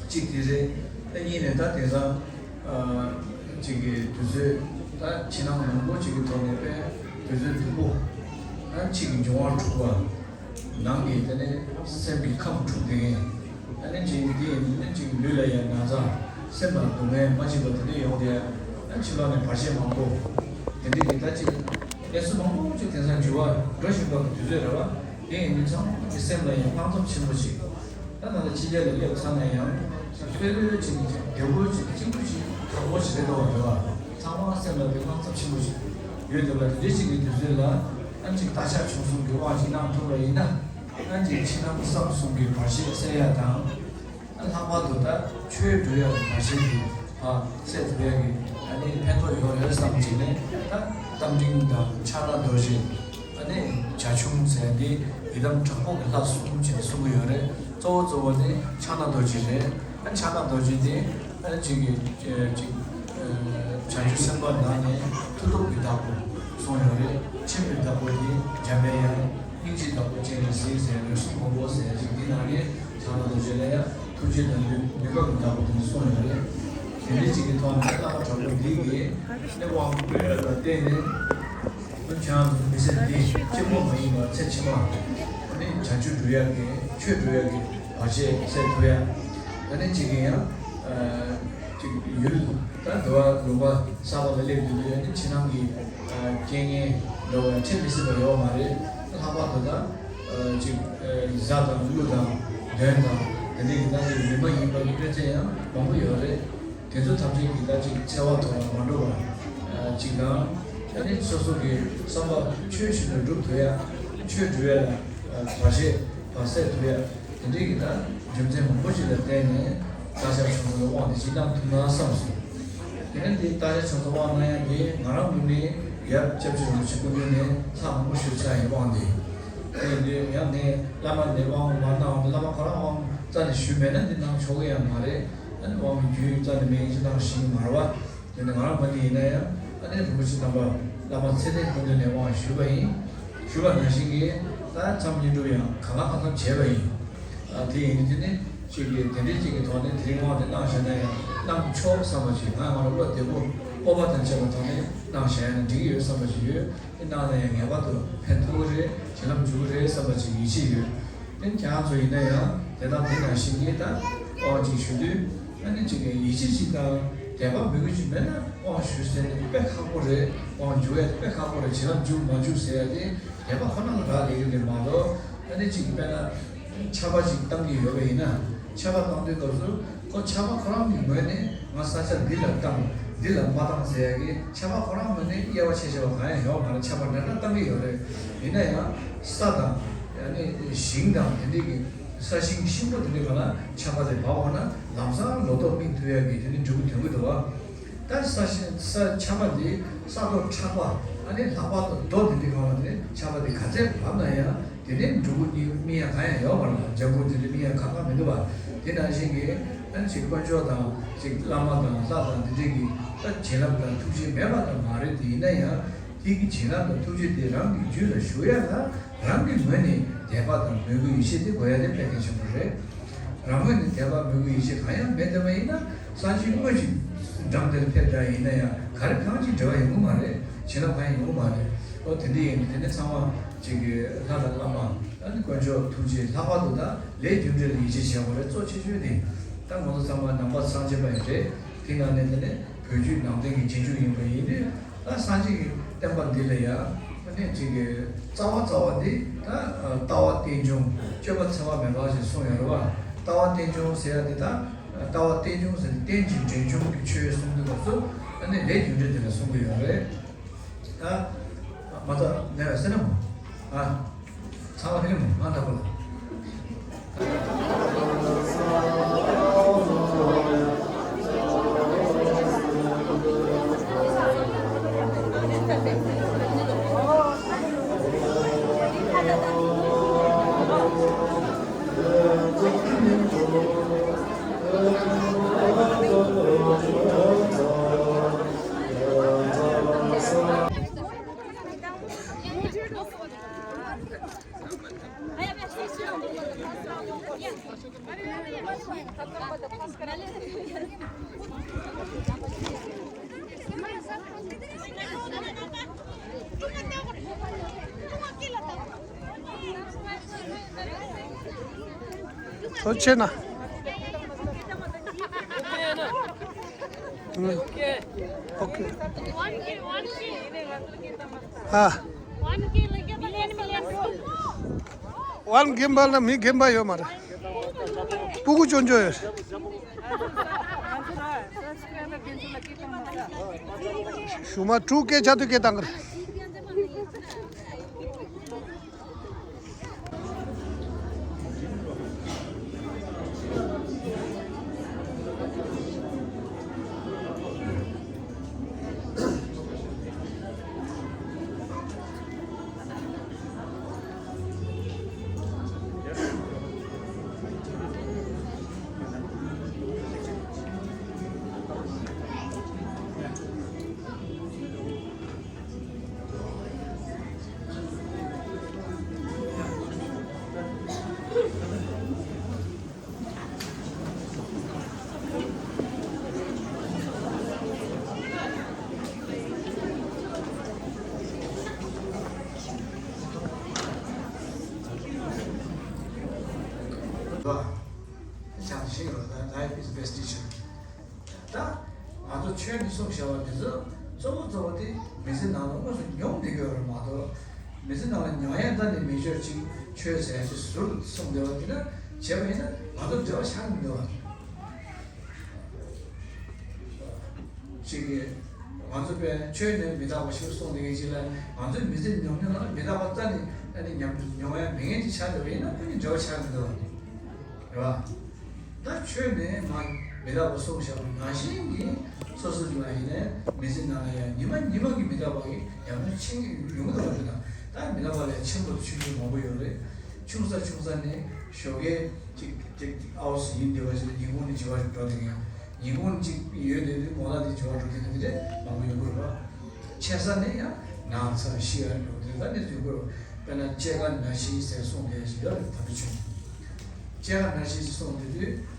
གཅིག་དེ་རེད། ད་གཉིས་ནས་ད་དེང་སང་ཅིག་གི་དུས་ཚོད་ད་ཕྱི་ནང་མང་པོ་ཅིག་གི་ཐོག་ནས་དཔེ་དུས་ཚོད་སྡུག་པོ་ད་ཅིག་གི་འབྱུང་བ་འཁྲུག་པ། ནང་གི་དེ་ནས་སེམས་ཀྱི་ཁམས་འཁྲུགས་བསྡད་མཁན། ཨ་ནི་ཅིག་འདི་ཡིན་ནི་ཅིག་ལུས་ལ་ཡང་ན་ཚ། སེམས་ལ་སྡུག་བསྔལ་མ་བྱེད་པ་དེ་འདྲ་ཡོང་དེ། ཨ་ཕྱི་ལོགས་ནས་བར་ཆད་མང་པོ། དེ་འདྲ་གི་ད་ཅིག་གནས་ཚུལ་མང་པོ་ཅིག་དེང་སང་འགྱུར་བ་འགྲོ་བཞིན་པ་གི་དུས་ཚོད་རེད་བ། དེ་ཡིན་དུས་ཚང་མ་གི་སེམས་ལ་ཡང་སྣང་ཚབས་ཆེན་པོ་ཅིག་ད་ད་ལྟ་ཕྱི་རྒྱལ་ལ་སླེབས་ཚར་ན་ཡང་ཅིག་དཔེ་ལོས་ཅིག་བདེ་པོ་ཅིག་གཅིག་པུ་ཅིག་དྲག་པོ་ཅིག་རེད་འདུག་བ་རེད་བ། ཚང་མ་སེམས་ལ་དེ་སྣང་ཚབས་ཆེན་པོ་ཅིག་ཡོད་འདུག་བ། དེ་འདྲ་ཅིག་གི་དུས་ཚོད་ལ་ཨ་ཅིག་བཀའ་ཤག་ཆུང་གསུམ་གྱི་དབང་ཅིག་གནང་ཐུབ་པ་ཡིན་ན། ཨ་ཅིག་ཕྱི་ནང་གསང་གསུམ་གྱི་བར་ཆད་སེལ་ཡ་དང་། ཨ་ལྷག་པར་དུ་ད་ཆོས་སྒྲུབ་ཡ་གི་བར་ཆད་དེ་ཕར་སེལ་ཐུབ་ཡ་གི་ཨ་ནི་ཕན་ཐོགས་ཡོད་རེད་བསམ་བྱས་ནས། ད་རྟ་མགྲིན་དང་ཕྱག་ན་རྡོ་རྗེ། ཨ་ནི་བྱ་ཁྱུང་ཟེར་འདི་ཡི་དམ་དྲག་པོ་གི་ལྷ་གསུམ་བྱས་ནས་གསུང་གི་ཡོད་རེད། གཙོ་བོ་གཙོ་བོ་དེ་ཕྱག་ན་རྡོ་རྗེ་རེད། ཨ་ཕྱག་ན་རྡོ་རྗེ་དེ་ཨ་ཅིག་གི་ཅིག་བྱང་ཆུབ་སེམས་དཔའ་ནང་ནས་མཐུ་སྟོབས་ཀྱི་བདག་པོ། གསུངས་ཡོད་རེད། ཆེན་པོའི་བདག་པོ་དེ་འཇམ་པའི་དབྱངས། སྙིང་རྗེའི་བདག་པོ་སྤྱན་རས་གཟིགས་ཟེར་ནས་གསུང་མང་པོ་ཟེར་ཅིག་འདི་ནང་ནས་བྱང་ན་རྡོ་རྗེ་ལ་ཡང་ཐུགས་རྗེ་དང་ནུས་པ་གི་བདག་པོ་དེ་འདྲ་གསུངས་ཡོད་རེད། དེ་འདྲའི་ཅིག་གི་ཐོག་ནས་བླ་མ་དྲག་པོ་འདི་གིས་ནི་དབང་བསྐུར་ཡོད་ལ་བརྟེན་ནས་ཁྱེད་རང་ཚོ་མི་ཚེ་འདི་གཅིག་པོ་མ་ཡིན་པར་ཚེ་ཕྱི་མ་ནི་བྱང་ཆུབ་འགྲོ་ཡག་གི་ཆོས་འགྲོ་ཡག་གི་བར་ཆད་སེལ་ཐུབ་ཡག་ད་ནི་གཅིག་གི་ཡང་ཅིག་ཡུལ་ད་འདི་བ་ལུང་པ་གསར་པ་ལ་སླེབས་དུས་ཡང་ནི་ཕྱི་ནང་གི་རྐྱེན་ངན་འགྲོ་བའི་ཁྲིད་མི་སྲིད་པ་ཡོད་མ་རེད། ལྷག་པར་དུ་ད་ཅིག་གཟའ་དང་ཀླུ་དང་གདོན་དང་དེ་འདྲའི་གི་ད་ཅིག་མི་མ་ཡིན་པ་གི་གནོད་འཚེ་ཡང་མང་པོ་ཡོད་རེད། དེ་ཚོ་ཐམས་ཅད་ཀྱིས་ད་ཅིག་འཚེ་བ་དང་མ་འགྲོ་བ་ཅིག་དང་ད་ནི་སོ་སོ་གི་བསམ་པ་ཆོས་བཞིན་དུ་འགྲུབ་ཐུབ་ཡ་ཆོས་སྒྲུབ་ཡ་ལ་བར་ཆད་བར་སེལ་ཐུབ་ཡ། དེ་འདྲའི་གི་ད་རྒྱུ་མཚན་མང་པོ་ཞིག་ལ་བརྟེན་ནས་བདག་ཅག་ཆོས་ཚོགས་ཀྱི་དབང་དེ་ཅིག་གནང་ཐུབ་ན་བསམ་སོང་། དེ་ནས་འདི་བདག་ཅག་ཆོས་ཚོགས་དབང་གནང་ཡ་དེ་ང་རང་ངོས་ནས་ཡབ་སྐྱབས་རྗེ་རིན་པོ་ཆེ་སྐུ་མདུན་ནས་ལྷག་མང་པོ་ཞུ་ཚར་ཡིན་དབང་དེ། དེ་ཡིན་དུས་ཡང་ངས་བླ་མ་ནས་དབང་མ་གནང་བ་བླ་མ་ཁོ་རང་དབང་རྩ་ནས་ཞུས་མེད་ན་འདི་གནང་ཆོག་གི་ཡང་མ་རེད། ཨ་ནི་དབང་གི་རྒྱུན་རྩ་ནས་མེད་ཡིན་ཞེ་དྲག་ཞིག་མ་རེད་བ། དེ་ནི་ང་རང་མ་ནི་ཡིན་ན་ཡང་ཨ་ནི་རིན་པོ་ཆེ་དམ་པ་བླ་མ་ཚེ་བརྟན་སྐུ་མདུན་ནས་དབང་ཞུས་པ་ཡིན། ཞུས་པ་ནང་བཞིན་གྱི་ད་མཚམས་བསྙེན་སྒྲུབ་ཡང་གང་ལ་གང་འཚམ་བྱས་པ་ཡིན། ཨ་དེ་ཡིན་དུས་ནི་གཅིག་གིས་དེ་འདྲའི་གཅིག་གི་ཐོག་ནས་དེ་རིང་དབང་དེ་གནང་བཞག་ན་ཡང་གནང་ཆོག་བསམ་པ་ཞིག་ང་ང་རང་བློ་བདེ་པོ་སྤོབས་པ་དང་བཅས་པའི་ཐོག་ནས་གནང་བཞག་ཡང་ན་འགྲིག་གི་ཡོད་བསམ་པ་ཞིག་ཡོད། དེ་གནང་ན་ཡང་ངེས་པར་དུ་ཕན་ཐོགས་ཀྱི་རེད། བྱིན་རླབས་འཇུག་གི་རེད་བསམ་པ་ཅིག་ཡིད་ཆེས་ཡོད། དེ་ཁྱེད་རང་ཚོ་ཡིན་ན་ཡང་དེ་དང་དེ་ནང་བཞིན་གྱི་ད་དབང་ཅིག་ཞུ་དུས་ཨ་ནི་ཅིག་གི་ཡིད་ཆེས་ཅིག་དང་དད་པ་མོས་གུས་ཅིག་མེད་ན་དབང་ཞུ་ཟེར་ནས་དཔེ་ཁག་པོ་རེད། དབང་འཇུག་ཡ་དཔེ་ཁག་པོ་རེད། བྱིན་རླབས་འཇུག་མ་འཇུག་ཟེར་ཡ་དེ་དད་པ་ཁོ་ན་ལ་རག་ལས་ཀྱི་རེད་མ་གཏོགས་ཨ་ནི་ཅིག་དཔེར་ན་ཆར་པ་ཅིག་བཏང་གི་ཡོད་པ་ཡིན་ན་ཆར་པ་བཏང་དུས་སྐབས་སུ་ཁོ་ཆར་པ་ཁོ་རང་གི་ངོས་ནས་ང་ས་ཆ་འདི་ལ་བཏང་འདི་ལ་མ་བཏང་ཟེར་ཡ་གི་ཆར་པ་ཁོ་རང་ངོས་ནས་དབྱེ་བ་ཕྱེ་ཤེས་པ་གང་ཡང་ཡོད་མ་རེད། ཆར་པ་འདྲ་འདྲ་བཏང་གི་ཡོད་རེད། ཡིན་ན་ཡང་ས་དང་ཨ་ནི་ཞིང་དང་དེ་འདྲའི་གི་ས་ཞིང་གཤིན་པོ་དེ་འདྲའི་ག་ལ་ཆར་པ་དེ་བབས་འོང་ན་ལམ་སང་ལོ་ཏོག་སྨིན་ཐུབ་ཡ་གི་དེ་འདྲའི་འབྲས་བུ་ཐོན་གི་འདུག་བ། ད་ས་ཞིང་ས་ཆར་པ་དེ་ས་རྡོ་ཁྲག་པ་ཨ་ནི་ལྷག་པར་དུ་རྡོ་དེ་འདྲའི་ག་ལ་དེ་ཆར་པ་དེ་ག་ཚད་བབས་ན་ཡང་དེ་ནས་འབྲས་བུ་གཉིས་སྨིན་ཡ་གང་ཡང་ཡོད་མ་རེད། ལྗང་གུ་དེ་འདྲའི་སྨིན་ཡ་གང་གང་མི་འདུག་བ། དེ་ནང་བཞིན་གྱི་ཨ་ནི་ཅིག་དཀོན་མཆོག་དང་ཅིག་བླ་མ་དང་ལྷ་དང་དེ་འདྲའི་གི་ད་བྱིན་རླབས་དང་ཐུགས་རྗེ་མེད་པ་དང་མ་རེད། དེ་ཡིན་ན་ཡང་དེ་གི་བྱིན་རླབས་དང་ཐུགས་རྗེ་དེ་རང་གི་རྒྱུད་ལ་ཞུགས་ཡ་ལ། རང་གི་ངོས་ནས་དད་པ་དང་མོས་གུས་ཡིད་ཆེས་དེ་དགོས་ཡ་དེ་དཔེ་གལ་ཆེན་པོ་རེད། རང་ངོས་ནས་དད་པ་མོས་གུས་ཡིད་ཆེས་གང་ཡང་མེད་བསྡད་པ་ཡིན་ན་སངས་རྒྱས་དངོས་ཀྱི་འགྲམ་དེར་ཕེབས་བསྡད་ཡིན་ན་ཡང་ག་རེ་གང་ཅིག་འབྲེལ་བ་ཡོང་གི་མ་རེད། བྱིན་རླབས་གང་ཡང་ཡོང་གི་མ་རེད། ཨོ་དེ་འདྲ་ཡིན་དུས་དེ་ནས་ཚང་མ་ཅིག་གི་ལྷ་དང་བླ་མ་ཨ་ནི་དཀོན་མཆོག་ཐུགས་རྗེ། ལྷག་པར་དུ་ད་ལས་རྒྱུ་འབྲས་ལ་ཡིད་ཆེས་བྱེད་དགོས་རེད། གཙོ་ཆེ་ཤོས་དེ་ད་ང་ཚོ་ཚང་མ་ནང་པ་སངས་རྒྱས་པ་ཡིན་རེད། དེ་ནང་ནས་དེ་ནས་བོད་བརྒྱུད་ནང་བསྟན་གྱི་རྗེས་འཇུག་ཡིན་པ་ཡིན་དུས། ད་སངས་རྒྱས་ཀྱི་བསྟན་པ་འདི་ལ་ཡང་ཨ་ནི་ཅིག་གི་རྩ་བ་རྩ་བ་འདི་ད་ལྟ་བ་རྟེན་འབྱུང་སྤྱོད་པ་འཚེ་བ་མེད་པ་ཞེས་གསུངས་ཡོད་རེད་བ། ལྟ་བ་རྟེན་འབྱུང་ཟེར་ཡ་འདི་ད་ལྟ་བ་རྟེན་འབྱུང་ཟེར་ནས་རྟེན་ཅིང་འབྲེལ་འབྱུང་གི་ཆོས་གསུང་དུས་སྐབས་སུ་ཨ་ནི་ལས་རྒྱུ་འབྲས་དེ་ལ་གསུང་གི་ཡོད་རེད། ད་མ་ད་ནས་ཟེར་ན་མོ་ཨ། ཚང་མ་ཧེ་མོ་ང་འདྲ་པོ་ལ། ཐུགས་རྗེ་ཆེ་ན། ཨོ་ཁེ། ཨ། ཝན་རྒན་པ་ལ་མི་རྒན་པ་ཡོད་མ་རེད། སྤུ་གུ་ཅོ་ཅོ་ཡོད། ཞུ་མ་དྲུག་སྐད་ཆ་དུ་སྐད་བཏང་གི་རེད། ཆོས་ནི་གསུངས་བཞག་པ་འདི་ཚོ་གཙོ་བོ་གཙོ་བོ་དེ་མི་ཚེ་ནང་ལ་དངོས་སུ་མྱོང་བསྡད་དགོས་པ་མ་གཏོགས། མི་ཚེ་ནང་ལ་མྱོང་ཡ་ད་ནི་མི་ཆོས་ཅིག་ཆོས་ཟེར་ཡ་ཅིག་ཟུར་དུ་གསུངས་བསྡད་པ་འདི་ན་བྱས་པ་ཡིན་ན་ང་ཚོ་འབྲེལ་བ་ཆགས་མི་འདུག་བ། ཅིག་གིས་ང་ཚོ་དཔེ་ཆོས་ནི་མི་རྟག་པ་ཞིག་གསུངས་བསྡད་མཁན་ཅིག་ལ། ང་ཚོའི་མི་ཚེ་མྱོང་མྱོང་ལ་མི་རྟག་པ་རྩ་ནས་ཨ་ནི་ཉམས་མྱོང་ཡ་མེད་མཁན་ཅིག་ཆགས་བསྡད་པ་ཡིན་ན་ཁོ་གཉིས་འབྲེལ་བ་ཆགས་མི་འདུག་བ། རེད་བ། ད་ཆོས་ནི་མ་མི་རྟག་པ་གསུངས་བཞག་པ་ནང་བཞིན་གྱི་སོ་སོ་ལ་ཡིན་ནའི་མི་ཚེ་ནང་ལ་ཡང་ཉི་མ་ཉི་མ་གི་མི་རྟག་པ་གི་ཉམས་མྱོང་ཆེན་གྱི་ཡོང་གི་འདུག་བ། དེ་ན་ད་མི་རྟག་པ་ལས་ཆེན་པོ་ཆུང་ཆུང་མང་པོ་ཡོད་རེད། ཆུང་ས་ཆུང་ས་ནས་ཞོགས་ཀས་ཅིག་ཅིག་ཅིག་ཨའོ་སི་ཡིན་བསྡད་པ་ཞིག་ལ་ཉིན་གུང་ནས་བྱི་བ་འགྲོ་བསྡད་མཁན། ཉིན་གུང་ཅིག་ཡོད་དེ་དུས་དགོང་དག་དེ་བྱི་བ་འགྲོ་མཁན་དེ་འདྲ་མང་པོ་ཡོང་གི་རེད་བ། ཆེ་ས་ནས་ཡང་ན་ཚ་ཤི་ཡ་འགྲོ་དེ་འདྲ་ནས་ཡོང་གི་རེད་བ། དཔེར་ན་སྐྱེ་རྒ་ན་འཆི་ཟེར་གསུངས་བསྡད་ཞིག་ཡོད་རེད། དམ་པའི་ཆོས་སྐྱེ་རྒ་ན་འཆི་ཟེར་གསུངས་བསྡད་དུས།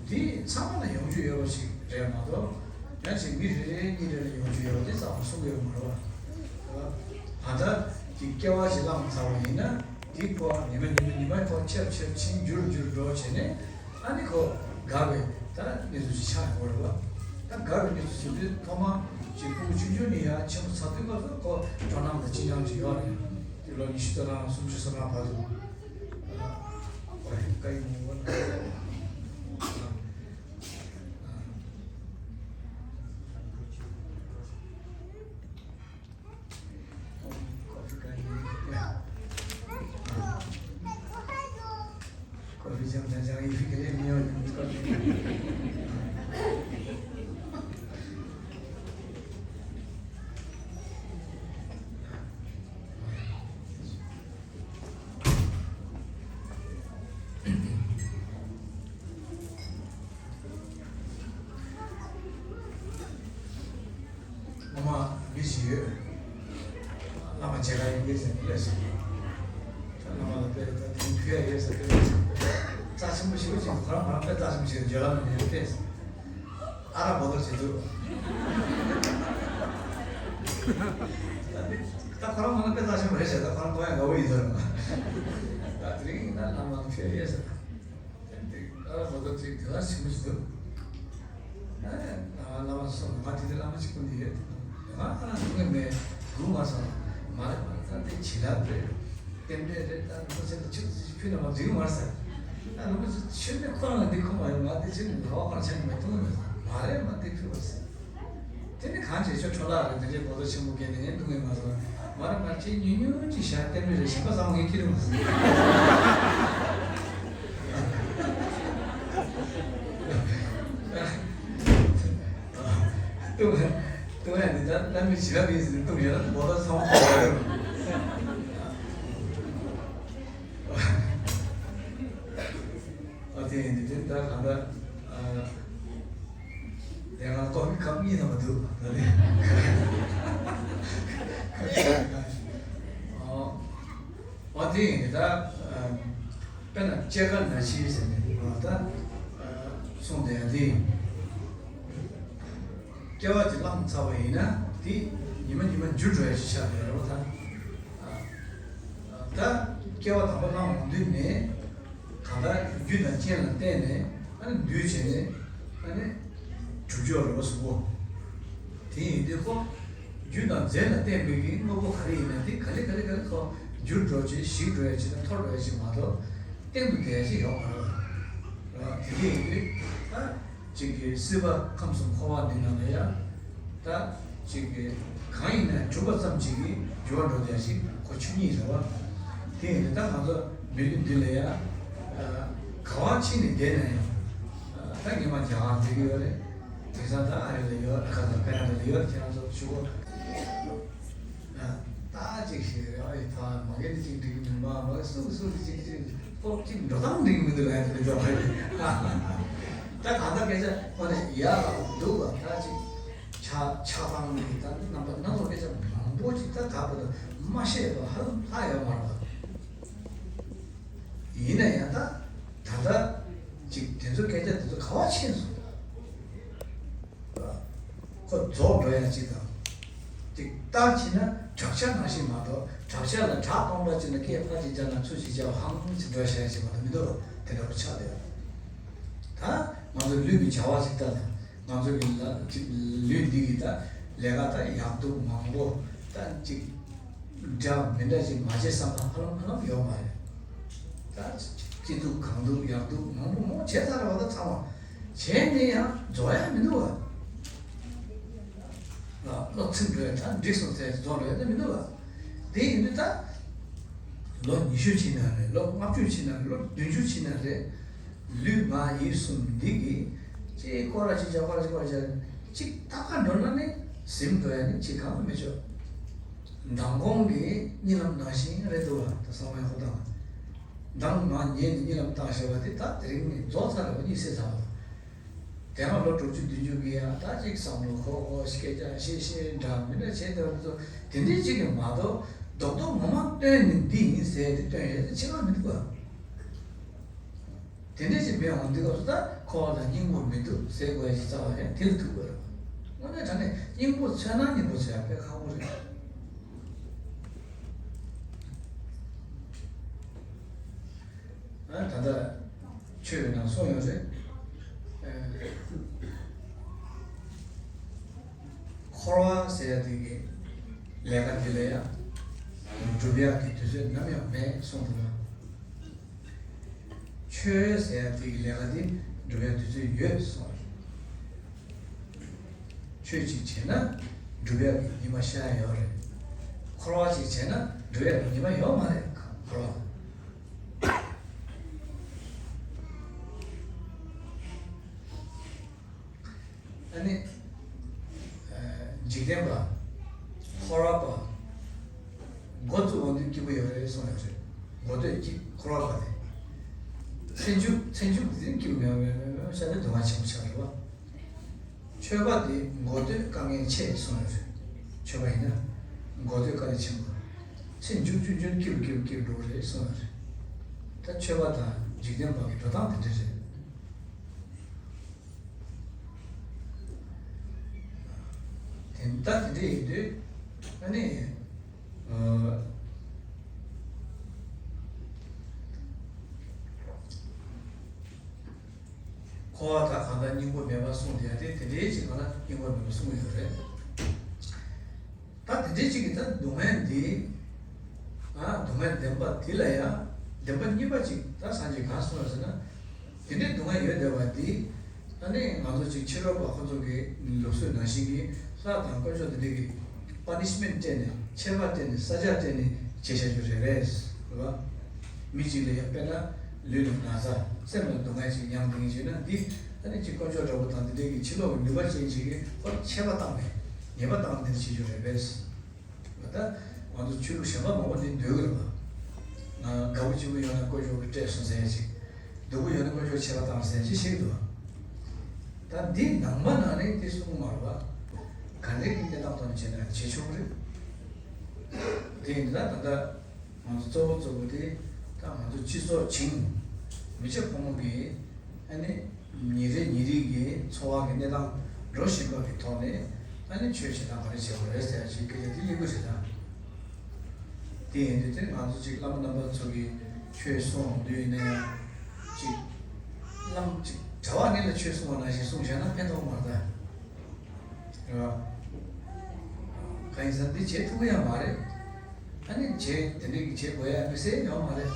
འདི་ཚང་མ་ལ་ཡོང་རྒྱུ་ཡོད་པ་ཞིག་རེད་མ་གཏོགས། ཡང་ཅིག་མི་རེ་རེ་གཉིས་རེ་ལ་ཡོང་རྒྱུ་ཡོད་པ་དེ་ཙམ་གསུང་གི་ཡོད་མ་རེད་བ། ད་ལྟ་གི་སྐྱེ་བ་ཞིག་བླངས་ཚར་བ་ཡིན་ན། འདི་ཁོ་ཉི་མ་ཉི་མ་ཉི་མ་ཁོ་ཆེར་ཆེར་ཕྱིན་འགྱུར་འགྱུར་འགྲོ་བྱས་ནས། ཨ་ནི་ཁོ་འགག་པའི་ད་གནས་ཚུལ་ཞིག་ཆགས་ཡོང་གི་རེད་བ། ད་འགག་པའི་གནས་ཚུལ་ཞིག་དུས་ཐོག་མ་ཅིག་ཕྲུ་གུ་ཆུང་ཆུང་ནས་ཡང་ཆེན་པོ་ཚར་དུས་སྐབས་སུ་ཁོ་སྤྲོ་སྣང་དང་ཅི་སྙམ་ཅིག་ཡོད་རེད། དེ་ལོ་ཉི་ཤུ་རྩ་གྲངས་སུམ་ཅུ་སོ་གྲངས་བར་དུ། ཨ། ཨོ་ཡ། བཀའ་ཡིག་མང་པོ་ན། ཨ། ཀོ་ཕི་བཀའ་ཡིག་ཡ། ཀོ་ཕི་ཅང་ཅང་ཅང་ཡིན་གི་ལེ་མི་ཡོང་ནི་ཀོ་ཕི། སློབ་མ་མི་ཞིག་ཡོད། བླ་མ་མཇལ་ཁ་ཡིན་པས་ཟེར་ནས་སླེབས་སོང་། ད་བླ་མ་ལ་དཔེ་ད་དེ་རིང་ཕུལ་ཡ་ཡོད་ཟེར་དེ་རྩ་ཆེན་པོ་ཞེ་པོ་ཅིག་ཁོ་རང་ཁོ་རང་དཔེ་རྩ་ཆེན་པོ་ཞིག་བརྗོད་ལམ་ནས་ཡོད་པས། ཨ་རག་བོ་ཏོ་བྱེད་འདུག་ད་ཁོ་རང་ཁོ་ན་དཔེ་རྩ་ཆེན་པོ་རེད་ཟེར། ད་ཁོ་རང་གོ་ཡ་དགའ་བོ་ཡིན་ཟེར། ད་དེ་རིང་ཡིན་ན་བླ་མ་ལ་ཕུལ་ཡ་ཡོད་ཟེར། ཨ་རག་བོ་ཏོ་ཅིག་དེ་ལ་ཞིམ་པོ་ཞིག་འདུག་ཨ་བླ་མ་སོང་། ང་དེ་དུས་བླ་མ་གཅིག་པུ་འདི་ཡོད། ང་ཨ་རག་འཐུང་གི་མེད། སྒུག་མ་སོང་། མ་རེད་མ་རེད། ད་དེ་བྱིན་རླབས་རེད། རྟེན་འབྲེལ་རེད། ད་རིན་པོ་ཆེ་ལ་ཆུ་ཚོད་ཕུལ་ན་མ་འགྲིག་མ་རེད་ཟེར། ད་རིན་པོ་ཆེ་ཆུ་ནས་ཁོ་རང་ལ་འདི་ཁུག་མ་ཡོང་། ང་འདི་ཆུ་ནས་ལ་བ་གང་ཆགས་མེད། འཐུང་གི་མེད་ཟེར། མ་རེད་མ་འདི་ཕུལ་བ་ཟེར། དེ་ནི་གང་བྱེད་ཆོག་འཕྲོ་བརླག་རེད། འདི་འདྲའི་གོ་རྟོགས་ཆེན་པོ་སྐྱེས་ནས་ཡང་འཐུང་གི་མ་སོང་། མ་རེད་མ་རེད། ཁྱེད་ཉུང་ཉུང་ཅིག་བཞག་རྟེན་འབྲེལ་རེད། གཞན་པ་ཚང་མ་ངས་ཁྱེར་འོང་ཟེར། ལྟུང་ལྟུང་ཡ་འདི་ལྟར་བླ་མའི་བྱིན་རླབས་ཡིན་ཟེར་ནས་ལྟུང་ཡོད་ན་མོ་ལྟར་ཚང་མ་གོ་བ་ཡོད། ཨ་དེ་ཡིན་དུས་དེ་ལྟར་གང་ལྟར་ཨ་དེ་ང་ཀོ་ཕི་ཁབ་གཉིས་ཐམ་པ་འདུག་ད་ནི་ཨ་ཨ་དེ་ཡིན་དུས་ད་ཨ། དཔེར་ན་སྐྱེ་རྒ་ན་འཆི་ཟེར་ནས་ང་ད་གསུངས་བསྡད་ཡ་དེ། སྐྱེ་བ་དེ་བླངས་ཚར་བ་ཡིན་ན་དེ་ཉི་མ་ཉི་མ་འགྱུར་འགྲོ་ཡ་ཞིག་ཆགས་བསྡད་ཡོད་རེད་བ། ད་ད་སྐྱེ་བ་དང་པོ་བླངས་ཡོང་དུས་ནས་གང་ལྟར་རྒྱུ་དང་རྐྱེན་ལ་བརྟེན་ནས་ཨ་ནི་འདུས་བྱས་ནས་ཨ་ནི་གྲུབ་ཀྱི་ཡོད་རེད་བ། གཟུགས་པོ་དེ་ཡིན་དུས་ཁོ། རྒྱུ་དང་རྫས་ལ་བརྟེན་པའི་གི་དངོས་པོ་ག་རེ་ཡིན་ན་དེ་ག་ལེ་ག་ལེ་ག་ལེ་ཁོ་འགྱུར་འགྲོ་ཆེད་ཞིག་འགྲོ་ཡ་ཅིག་དང་འཐོར་འགྲོ་ཡ་ཅིག་མ་གཏོགས་གཏན་དུ་བསྡད་ཡ་ཅིག་ཡོད་མ་རེད། དེ་འདྲ་ཡིན་དུས་ད་ཅིག་གི་སྲིད་པ་ཁམས་གསུམ་འཁོར་བ་འདི་ནང་ལ་ཡང་ད་ཅིག་གི་གང་ཡིན་ན་གྲུབ་པ་ཙམ་ཅིག་གིས་འགྱུར་བ་འགྲོ་བསྡད་ཡ་ཅིག་ཁོ་ཆོས་ཉིད་རེད་བ། དེ་ཡིན་དུས་ད་ང་ཚོ་མི་ལུས་འདི་ལ་ཡང་ག་བ་ཕྱིན་ནས་བསྡད་ན་ཡང་ད་སྔོན་མ་རྒྱ་གར་འགྲིག་གི་ཡོད་རེད། དེང་སང་ད་ཨ་རི་ལ་ཡོད། ཨ་ཁ་དང་ཀ་ན་ཌ་ལ་ཡོད། ཁྱེད་རང་ཚོ་ཆུ་བོ་ད་ཅིག་ཞིག་རེད། ཨ་ཡི་ད་མ་གི་ནི་ཅིག་འགྲིག་གི་མིན་པ། མ་གི་སུ་སུ་ཅིག་ཅིག་ཕོག་ཅིག་འགྲོ་སྟངས་འགྲིག་གི་མི་འདུག་ལ་ཡ་དེ་འདྲ་ཅོག་ཧ་ཡོད། ད་གང་ལྟར་སྐད་ཆ་ཁོ་ནས་ཡ་ལ་འདུག་ལ། ད་ཅིག་ཆ་ཆགས་སྡང་གི་ད་རྣམ་པ་སྣ་ཚོགས་སྐད་ཆ་མང་པོ་ཅིག་ད་ག་པ་ད་མ་བཤད་པ་ཧ་ལམ་ལྷག་ཡོད་མ་རེད། ཡིན་ན་ཡང་ད་ད་ལྟ་ཅིག་དེ་ཚོ་སྐད་ཆ་དེ་ཚོ་ག་བ་ཕྱིན་སོང་། ཁོ་རྫོགས་འགྲོ་ཡ་ཅིག་དང་། ཅིག་ལྟར་ཕྱིན་ན་བྲག་ཆ་ནང་བཞིན་མ་གཏོགས། བྲག་ཆ་ལ་བྲག་སྟོང་པ་ཅིག་ལ་སྐད་ཕར་ཅིག་བརྒྱབ་ན་ཚུར་ཅིག་བརྒྱབ་ཧང་ཅིག་འགྲོ་ཡ་ཤ་ཡ་ཅིག་མ་གཏོགས་མི་འདུག་རོ། དེ་འདྲ་པོ་ཆགས་བསྡད་ཡོད། ད་ང་ཚོ་ལུས་ཀྱི་བྱ་བ་ཅིག་ལྟ་དང་། ང་ཚོ་གི་ལ་ཅིག་ལུས་འདི་གི་ད་ལས་ཀ་ད་ཡག་སྡུག་མང་པོ་ད་ཅིག་འདྲ་མི་འདྲ་ཅིག་མ་བྱེད་བསམ་པ་ཧ་ལམ་ཧ་ལམ་ཡོད་མ་རེད། ད་སྐྱིད་སྡུག་གང་སྡུག་ཡག་སྡུག་མང་པོ་མང་པོ་བྱས་ཚར་བ་ད་ཚང་མ་བྱས་ནས་ཡང་རྫོགས་ཡ་མི་འདུག་བ། ཨ་སློབ་ཚན་འགྲོ་ཡ་ད་འགྲིག་སོང་ཟེར་རྫོགས་འགྲོ་ཡ་ད་མི་འདུག་བ། དེ་ཡིན་དུས་ད་ལོ་ཉི་ཤུ་ཕྱིན་ན་རེད། ལོ་ལྔ་བཅུ་ཕྱིན་ན་རེད། ལོ་བདུན་ཅུ་ཕྱིན་ན་རེད། ལུས་ངག་ཡིད་གསུམ་འདི་གིས་ཅིག་སྐོར་ར་ཅིག་བྱ་སྐོར་ར་ཅིག་སྐོར་ར་བྱ་ཅིག་ད་ག་འགྲོ་ན་ནི་ཟིན་འགྲོ་ཡ་ནི་ཅིག་གང་ལ་མི་ཆོག་མདང་དགོང་གི་གཉིད་ལམ་ནང་བཞིན་རེད་འདུག་བ། ད་སོང་བའི་ཧོ་དང་མདང་མ་ཉལ་ནས་གཉིད་ལམ་བཏང་བཞག་པ་དེ་ད་དེ་རིང་ནས་རྫོགས་ཚར་རེད་བ། གཉིད་སད་ཚར་བ་དང་། དེ་སྔ་ལོ་དྲུག་ཅུ་བདུན་ཅུ་གི་ཡང་ད་ཅིག་བསམ་བློ་འཁོར་འཁོར་སྐད་ཆ་བཤད་བཤད་འདྲ་མི་འདྲ་བྱས་དེ་བར་དུ་དེ་འདྲའི་ཅིག་གི་མ་གཏོགས་རྡོག་རྡོག་ངོ་མ་སྟོན་ནས་འདི་ཡིན་ཟེར་དེ་སྟོན་ཡས་དེ་ཕྱི་ལ་མི་འདུག་ག་དེ་འདྲ་ཅིག་མེད་འོང་འདི་སྐབས་སུ་ད་འཁོར་བ་དང་སྙིང་པོ་མི་འདུག་ཟེར་དགོས་ཡ་ཅིག་རྩ་བ་རེད། དེ་ལ་ཐུག་དགོས་རེད། དངོས་གནས་དྲང་གནས་སྙིང་པོ་མཚོན་ན་སྙིང་པོ་མཚོན་ཡ་དཔེ་ཁག་པོ་རེད། ཨ་ད་ལྟ་ཆོས་ནང་གསུངས་ཡོད་རེད། ཨ་འཁོར་བ་ཟེར་ཡ་དེ་གི་ལས་ཀ་འདི་ལ་ཡང་སྒྲུབ་ཡག་གི་དུས་ཚོད་ནམ་ཡང་མེད་གསུངས་འདུག་ལ། ཆོས་ཟེར་ཡ་དེ་གི་ལས་ཀ་འདི་སྒྲུབ་ཡག་དུས་ཚོད་ཡོད་གསུངས་རེད། ཆོས་ཅིག་བྱས་ན་སྒྲུབ་ཡག་གི་ཉི་མ་ཤར་ཡོད་རེད། འཁོར་བ་ཅིག་བྱས་ན་སྒྲུབ་ཡག་གི་ཉི་མ་ཡོད་མ་རེད། འཁོར་བ། ཨ་ནི། ཨ་འཇིག་རྟེན་པ། འཁོར་བ་པ། མགོ་བཙུགས་འོང་དུས་སྐྱིད་པོ་ཡོད་རེད་གསུངས་ཡོད་རེད། མགོ་སྟོད་སྐྱིད་འཁོར་བ་པ་དེ། ཚེ་མཇུག་ཚེ་མཇུག་འདི་སྐྱིད་པོ་མེད་མེད་མེད་མེད་ཤ་ཚ་སྡུག་བསྔལ་ཆེན་པོ་ཆགས་རེད་བ། ཆོས་པ་དེ་མགོ་སྟོད་དཀའ་ངལ་ཆེ་གསུངས་ཡོད་རེད། ཆོས་པ་ཡིན་ན། མགོ་སྟོད་དཀའ་ལས་ཆེན་པོ། ཚེ་མཇུག་ཆུང་ཆུང་སྐྱིད་པོ་སྐྱིད་པོ་སྐྱིད་པོ་འགྲོ་གི་རེད་གསུངས་ཡོད་རེད། ད་ཆོས་པ་དང་འཇིག་རྟེན་པ་གི་འགྲོ་སྟངས་དེ་འདྲ་རེད། དེ་ལྟ་དེ་འདྲ་ཡིན་དུས་ཨ་ནི། ཨ། འཁོར་བ་དག་གང་དག་སྙིང་པོ་མེད་པར་གསུངས་དེ་ཡང་དེ་དེ་འདྲའི་ཅིག་གང་ལ་སྙིང་པོ་མེད་པར་གསུངས་ཡོད་རེད། ད་དེ་འདྲའི་ཅིག་གིས་ད་སྡུག་བསྔལ་འདི། ཨ་སྡུག་བསྔལ་བདེན་པ་འདི་ལ་ཡང་བདེན་པ་གཉིས་པ་ཅིག་ད་སངས་རྒྱས་གང་གསུངས་ཡོད་ཟེར་ན། དེ་འདྲའི་སྡུག་བསྔལ་ཡོད་བསྡད་པ་འདི། ཨ་ནི་ང་ཚོ་ཅིག་ཕྱི་རོལ་པ་ཁོ་ཚོ་གི་ལུགས་སྲོལ་ནང་བཞིན་གྱི་ལྷ་དང་དཀོན་མཆོག་དེ་འདྲ་གི་པ་ནི་ཤི་མེན་ཊི་སྤྲད་ནས་ཆད་པ་སྤྲད་ནས་ས་ཆ་སྤྲད་ནས་བྱས་བཞག་རྒྱུ་རེད་པས། རེད་པ། མི་གཅིག་ལ་ཡང་དཔེར་ན་ལུས་ལ་ན་ཚ་སེམས་ལ་སྡུག་བསྔལ་ཅིག་མྱངས་དེ་འདྲ་བྱས་ན་འདི་ཨ་ནི་ཅིག་དཀོན་མཆོག་འདྲ་པོ་དང་དེ་འདྲ་གི་ཕྱི་ལོགས་ཀྱི་ནུས་པ་ཅན་ཅིག་གིས་ཁོར་ཆད་པ་བཏང་ནས་ཉེས་པ་བཏང་ནས་བྱེད་རྒྱུ་རེད་པས། ད་ང་ཚོ་ཆོས་ལུགས་གཞན་པ་མང་པོ་འདི་འདོད་ཀྱི་རེད་པ། ང་དགའ་པོ་སྐྱིད་པོ་ཡོང་ན་དཀོན་མཆོག་གིས་སྤྲད་སོང་ཟེར་ཡ་ཅིག་སྡུག་པོ་ཡོང་ན་དཀོན་མཆོག་ཆད་པ་བཏང་ཟེར་ཅིག་བཤད་ཀྱི་འདུག་ད་འདི་ནང་པ་ནང་ནས་འདི་གསུང་གི་མ་རེད་པ། ག་འདྲའི་གི་གནས་སྟངས་ཐོག་ནས་བྱས་ན་བྱེད་ཆོག་གི་རེད། དེ་ཡིན་ད་ད་ལྟ་ང་ཚོ་གཙོ་བོ་གཙོ་བོ་དེ་ད་ང་ཚོ་སྤྱི་ཚོགས་བྱིངས་མི་ཆེ་ཕོ་མོ་གི་ཨ་ནི་ཉིན་རེ་ཉིན་རེ་གི་འཚོ་བ་གི་གནས་སྟངས་འགྲོ་བཞིན་པ་གི་ཐོག་ནས་ཨ་ནི་ཆོས་བྱེད་སྟངས་ག་རེ་བྱེད་དགོས་རེད་ཟེར་ཡ་ཅིག་སྐད་ཆ་དེ་སླེབས་ཀྱི་རེད་ད། དེ་ཡིན་དུས་དེ་ང་ཚོ་ཅིག་བླ་མ་རྣམ་པ་ཚོ་གིས་ཆོས་གསུངས་དུས་ཡིན་ན་ཡང་ཅིག་བླ་མ་ཅིག་གྲྭ་པ་ངན་ལ་ཆོས་གསུང་བ་ནང་བཞིན་གསུངས་བཞག་ན་ཕན་ཐོགས་མ་རེད་ད། རེད་བ། གང་ཡིན་ཟེར་ན་འདི་བྱེད་ཐུབ་ཀྱི་ཡང་མ་རེད། ཨ་ནི་བྱེད་དེ་འདྲའི་གི་བྱེད་དགོས་ཡ་དམིགས་བསལ་ཡོད་མ་རེད།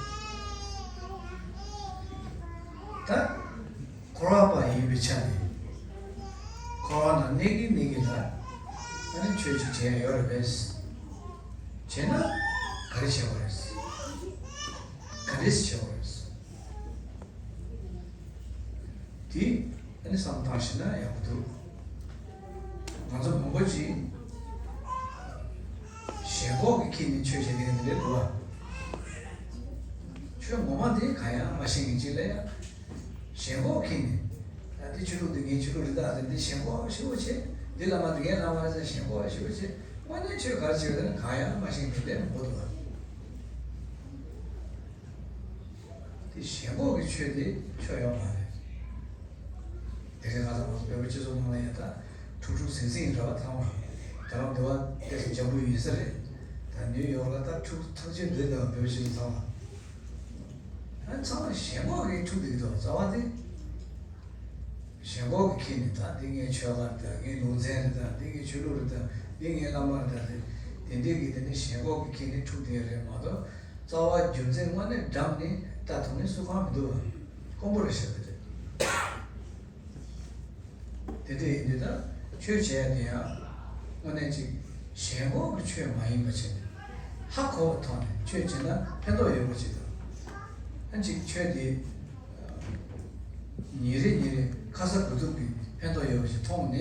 ད། འཁོར་བ་པ་ཡིན་པའི་ཆ་ནས། འཁོར་བ་ནང་གནས་ཀྱི་གནས་ཀྱི་ལ། ཨ་ནི་ཆོས་ཅིག་བྱས་ཡོད་རེད་པས། བྱས་ན། ག་རེ་བྱས་པ་རེད། ག་འདྲས་བྱས་པ་རེད། དེ་ཨ་ནི་བསམ་བློ་བཏང་ཤེས་ན་ཡག་པོ་འདུག་ང་ཚོ་མང་པོ་ཅིག་ཞེན་ཁོག་གི་འཁྱེར་ནས་ཆོས་བྱེད་མཁན་དེ་འདྲ་འདུག་བ། ཆོས་ངོ་མ་དེ་གང་ཡང་མ་ཤེས་མཁན་ཅིག་ལ་ཡང་ཞེན་ཁོག་འཁྱེར་ནས། ད་འདི་ཆོས་ལུགས་འདི་ངའི་ཆོས་ལུགས་རེད་ད་ཟེར་འདི་ཞེན་ཁོག་ཞེ་པོ་བྱེད། འདི་བླ་མ་འདི་ངའི་བླ་མ་རེད་ཟེར་ཞེན་ཁོག་ཞེ་པོ་བྱེད། དངོས་གནས་ཆོས་ག་རེ་བྱེད་ཟེར་ན་གང་ཡང་མ་ཤེས་མཁན་དེ་མང་པོ་འདུག་བ། དེ་ཞེན་ཁོག་གི་ཆོས་དེ་ཆོས་ཡོད་མ་རེད། དེ་རིང་ང་ཚོ་ང་ཚོ་བོད་པའི་སྤྱི་ཚོགས་ནང་ལ་ཡང་ད་འཁྲུག་འཁྲུག་ཟིང་ཟིང་རེད་བ། ཚང་མ་ད་རང་འདི་བ་ཏོག་ཙམ་འཇམ་པོ་ཡིན་ས་རེད། ད་ནིའུ་ཡོག་ལ་ད་འཁྲུག་ཐག་ཆོད་འདི་འདྲ་བ་བོད་པའི་སྤྱི་ཚོགས་ཚང་མ། ཨ་ཚང་མ་ཞེན་ཁོག་གིས་འཁྲུག་བསྡད་ཀྱི་འདུག་རྩ་བ་དེ། ཞེན་ཁོག་གིས་ཁྱེར་ནས་ད་འདི་ངའི་ཆོས་ཁ་རེད་ད། ངའི་ལུང་ཚན་རེད་ད། འདི་ངའི་ཆོས་ལུགས་རེད་ད། འདི་ངའི་བླ་མ་རེད་ད། དེ་དེ་འདྲས་ཀྱི་དེ་ནི་ཞེན་ཁོག་གིས་ཁྱེར་ནས་འཁྲུག་བསྡད་རེད་མ་གཏོགས། རྩ་བ་རྒྱུ་མཚན་དངོས་གནས་འགྲམ་ནས་ལྟ་ཐུབ་མཁན་སུ་གང་མི་འདུག་བ། དཀོན་པོ་རེད་ཤག་དེ་རེད། དེ་འདྲ་ཡིན་དུས་ད་ཆོས་བྱས་དེ་ཡང་དངོས་གནས་ཅིག་ཞེན་ཁོག་གི་ཆོས་མ་ཡིན་པ་བྱས་ནས་ཧ་གོ་བའི་ཐོག་ནས་ཆོས་བྱས་ན་ཕན་ཐོགས་ཡོད་པ་ཅིག་དང་། ཨ་ཅིག་ཆོས་དེ་ཉིན་རེ་ཉིན་རེ་ཁ་ཚ་དགོས་གཏུགས་ཀྱི་ཕན་ཐོགས་ཡོད་པ་ཞིག་མཐོང་ནས།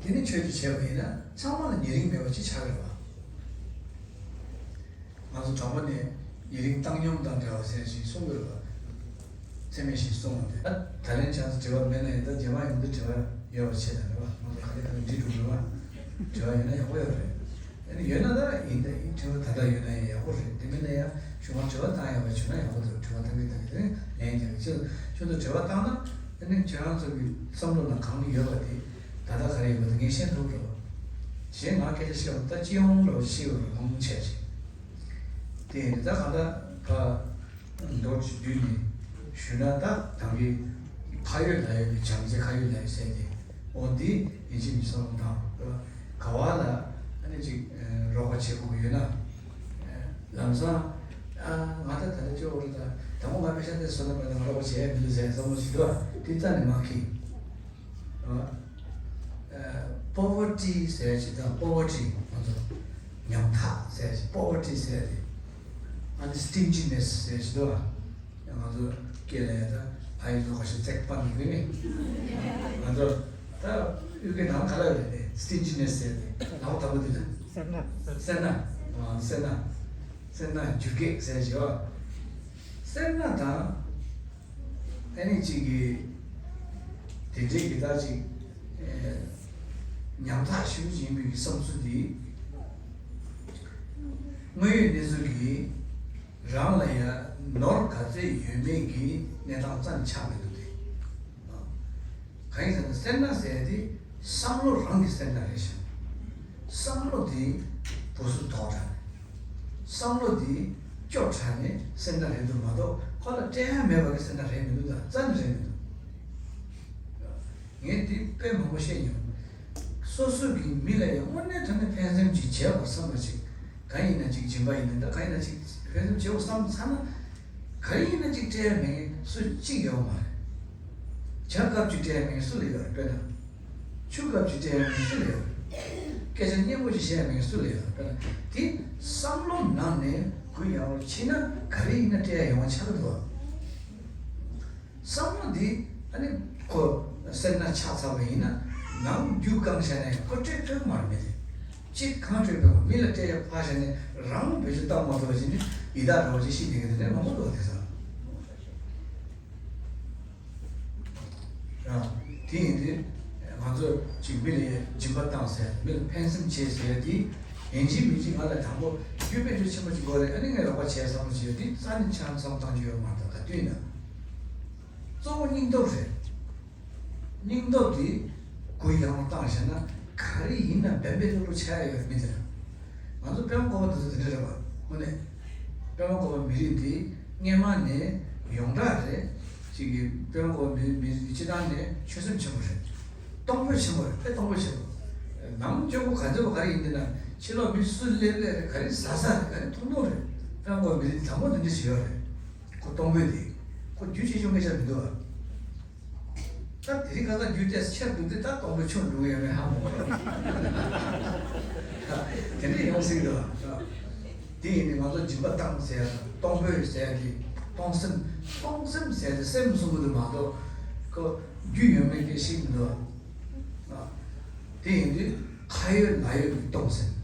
དེ་ནས་ཆོས་དེ་བྱས་པ་ཡིན་ན་ཚང་མ་ལ་ཉེ་རིང་མེད་པ་ཅིག་ཆགས་ཀྱི་རེད་བ། ང་ཚོ་གྲོང་པ་ནས་ཉེ་རིང་བཏང་སྙོམས་དང་འབྲེལ་བ་ཟེར་ཞིག་གསུང་གི་རེད་བ། ཚད་མེད་ཞིག་གསུང་བ་དེ། ད་ད་ལན་ཆང་ཚོ་དྲི་བ་མེད་ན་ཡིན་ད་རྗེས་མ་ཡོང་དུས་དྲི་བ་ཡོད་པ་བྱས་ན་རེད་བ། ང་ཚོ་ག་ལེ་ག་ལེ་འདྲི་འགྲོ་གི་རེད་བ། དྲི་བ་ཡོད་ན་ཡག་པོ་ཡོད་རེད། ཨ་ནི་ཡོད་ན་ད་ཡིན་ད་ཡིན། དྲི་བ་ད་ལྟ་ཡོད་ན་ཡང་ཡག་པོ་རེད། དེ་མིན་ན་ཡང་གཞུག་མ་དྲི་བ་བཏང་ཡག་པ་བྱུང་ན་ཡག་པོ་འདུག་དྲི་བ་བཏང་གི་བཏང་གི་དེ་ལན་རྒྱག་གི་ཁྱོད་ཁྱོད་ཚོ་དྲི་བ་བཏང་ན་ཨ་ནི་ཁྱེད་རང་ཚོ་གི་བསམ་བློ་ནང་གང་ཡོད་པ་དེ་ད་ལྟ་ག་རེ་ཡོད་པ་དེ་ངས་ཤེས་ཐུབ་རེད་བ། གཞན་ང་སྐད་ཆ་བཤད་པ་ད་སྤྱི་ཡོངས་ལ་ཤེས་པ་རེད་ཁོང་བྱས་ཅིག་དེ་ཡིན་ད་ག་ད་ཕ། མདོར་བསྡུས་ནས་ཞུས་ན་ད་དམ་པའི་ཁ་ཡོད་ལག་ཡོད་ཀྱི་བྱམས་བརྩེ་ཁ་ཡོད་ལག་ཡོད་ཟེར་ཏེ། འོ་འདི་ཡིན་གཅིག་མིན་གཅིག་བསམ་བློ་བཏང་། ག་བ་ལ་ཨ་ནི་ཅིག་རོགས་པ་བྱེད་དགོས་ཀྱི་ཡོད་ན། ལམ་སང་ཨ་ང་ད་ད་ལྟ་ཅོག་རེད་ད། དང་པོ་ང་པེ་ཤ་དེ་བཟོ་ན་མེད་ན་ང་རོགས་པ་བྱེད་ཡ་མི་འདུག་ཟེར་བསམ་བློ་ཞིག་འདུག་དེ་རྩ་ནས་མ་འཁྱེར། Poverty ཟེར་ཞིག་དང་། poverty ང་ཚོ་ཉམ་ཐག་ཟེར་ཞིག poverty ཟེར་ཏེ། ཨ་ནི་stinginess ཟེར་ཞིག་འདུག་ང་ཚོ་སྐད་ལ་ཡ་ད་ཕ་ཡུལ་ཚོ་ག་ཤེད་བརྩེགས་པ་མི་དགོས་ནི། ང་ཚོ་ད་ཡུལ་གྱི་ནང་ག་ལ་ཡོད་རེད་དེ་stinginess ཟེར་ཏེ། ལའོ་ད་བུ་དེ་ལ་སེར་སྣ། སེར་སྣ། སེར་སྣ། སེར་སྣ་འཇུ་སྐད་ཟེར་ཞིག་སེར་སྣ་དང་། ཨ་ནི་གཅིག་གིས་དེ་འདྲའི་གི་ད་ཅིག་ཨེ་ཉམ་ཐག་ཞེ་པོ་ཅིག་ཡིན་པའི་གི་བསམ་ཚུལ་འདི། དངོས་ཡོད་གནས་ཚུལ་གྱི་རང་ལ་ཡ་ནོར་ག་ཚོད་ཡོད་མེད་ཀྱི་གནས་སྟངས་རྩ་ནས་ཆགས་མི་འདུག་སྟེ། གང་ཡིན་ཟེར་ན་སེར་སྣ་ཟེར་ཡ་དེ་བསམ་བློ་རང་གི་སེར་སྣ་རེད་ཤག་བསམ་བློ་དེ་བུ་སུ་དོག་དྲགས་ནས། བསམ་བློ་དེ་སྐྱོ་དྲགས་ནས་སེར་སྣ་རེད་འདུག་མ་གཏོགས་ཁོ་ལ་སྤྲད་ཡ་མེད་པ་གི་སེར་སྣ་རེད་མི་འདུག་ད་རྩ་ནས་རེད་མི་འདུག་ངས་འདི་དཔེ་མང་པོ་བཤད་མྱོང་། སོ་སོ་གི་མི་ལ་ཡང་དངོས་གནས་དྲང་གནས་ཕན་སེམས་ཅིག་བྱས་པར་བསམ་པ་ཅིག་གང་ཡིན་ན་ཅིག་སྦྱིན་པ་ཡིན་ན་འདྲ། གང་ཡིན་ན་ཅིག་ཕན་སེམས་བྱས་པར་བསམ་ཚར་ན། གང་ཡིན་ན་ཅིག་སྤྲད་ཡ་མེད་མཁན་སུ་གཅིག་ཡོད་མ་རེད། ཇ་ཁབ་ཅིག་སྤྲད་ཡ་མེད་མཁན་སུ་ལ་ཡོད་རེད། དཔེར་ན། ཆུ་ཁབ་ཅིག་སྤྲད་ཡ་མེད་མཁན་སུ་ལ་ཡོད་རེད། སྐད་ཆ་སྙན་པོ་ཅིག་བཤད་ཡ་མེད་མཁན་སུ་ལ་ཡོད་རེད། དཔེར་ན། དེ་བསམ་བློ་ནང་ནས་གུ་ཡངས་པོ་ཕྱིན་ན་ག་རེ་ཡིན་ན་སྤྲད་ཡ་ཡོང་བ་ཆགས་ཀྱི་འདུག་བ། བསམ་བློ་འདི་ཨ་ནི་ཁོ་སེར་སྣ་ཆགས་ཚར་བ་ཡིན་ན་ནམ་རྒྱུན་བཀང་བཞག་ན་ཡང་ཁོ་སྤྲད་ཐུབ་མ་རེད་མི་དེ། གཅིག་གང་སྤྲད་ཕོད་པ་མི་ལ་སྤྲད་ཡ་ཕར་བཞག་ནས་རང་བེད་སྤྱོད་བཏང་མ་ཐུབ་པ་བྱས་ནས་ཡི་དྭགས་འདྲ་བོ་ཅིག་ཤི་བསྡད་མཁན་དེ་འདྲ་མང་པོ་འདུག་བ། དེ་ཚོ་རང་དེ་ཡིན་དུས་ང་ཚོ་གཅིག་མི་ལ་སྦྱིན་པ་བཏང་ཟེར། མི་ལ་ཕན་སེམས་བྱེད་ཟེར་ཡ་དེ་ཡིན་གཅིག་མིན་གཅིག་ང་ལ་དང་པོ་རྒྱུ་དཔལ་འབྱོར་ཆེན་པོ་ཅིག་དགོས་རེད། ཨ་ནི་ངས་རོགས་པ་བྱས་བསམ་བློ་བྱས་ཡོད་དེ་རྩ་ནས་ཆང་ཚང་བཏང་རྒྱུ་ཡོད་མ་རེད། ད་ག་དུས་ཡིན་ན། གཙོ་བོ་སྙིང་སྟོབས་རེད། སྙིང་སྟོབས་དེ་གུ་ཡངས་པོ་བཏང་བཞག་ན་ག་རེ་ཡིན་ན་འབེན་པའི་སློབ་ཕྲུག་ཆགས་ཡ་ཡོད་མི་དེ་རེད། ང་ཚོ་དཔལ་མགོན་པ་དེ་ཚོ་དེ་འདྲ་རེད་པ། དངོས་གནས་དཔལ་མགོན་པ་མི་རིགས་དེ་སྔས་མ་ནས་ཡོངས་གྲགས་རེད། ཅིག་གིས་དཔལ་མགོན་པ་མི་མི་རིགས་སྤྱི་བཏང་ནས་ཆོད་སེམས་ཆེན་པོ་རེད། གཏོང་ཕོད་ཆེན་པོ་རེད། དཔེ་གཏོང་ཕོད་ཆེན་པོ། ནམ་རྒྱུན་གོ་ག་ཚོད་ག་རེ་ཡིན་དེ་ན་ཕྱི་ལོགས་མི་སུ་སླེབས་སླེབས་རེད། ག་རེ་ཟ་ཟ་རེད། ག་རེ་འཐུང་འཐུང་རེད། དཔལ་མགོན་པ་མི་རིགས་དང་པོ་དེ་འདྲ་ཞིག་ཡོད་རེད། ཁོ་གཏོང་ཕོད་དེ། ཁོ་རྒྱུ་ཆེ་ཆུང་སྐད་ཆ་མི་འདུག་ཨ། ད་དེ་རིང་ཁ་སང་རྒྱུ་དེ་ཆེར་འདུག་དེ་ད་གཏོང་ཕོད་ཆུང་འགྲོ་གི་ཡོད་མེད་ཧ་མ་གོ། དེ་འདྲ་ཡོང་སྲིད་འདུག་ཨ། དེ་ཡིན་ནི་ང་ཚོ་སྦྱིན་པ་བཏང་ཟེར་ཡ་དང་གཏོང་ཕོད་ཟེར་ཡ་དེ་གཏོང་སེམས་གཏོང་སེམས་ཟེར་ཡ་དེ་སེམས་གསུམ་པོ་དེ་མ་གཏོགས་ཁོ་རྒྱུ་ཡོད་མེད་སྐད་ཤེས་མི་འདུག་ཨ། དེ་ཡིན་དུས་ཁ་ཡོད་ལག་ཡོད་ཀྱི་གཏོང་སེམས།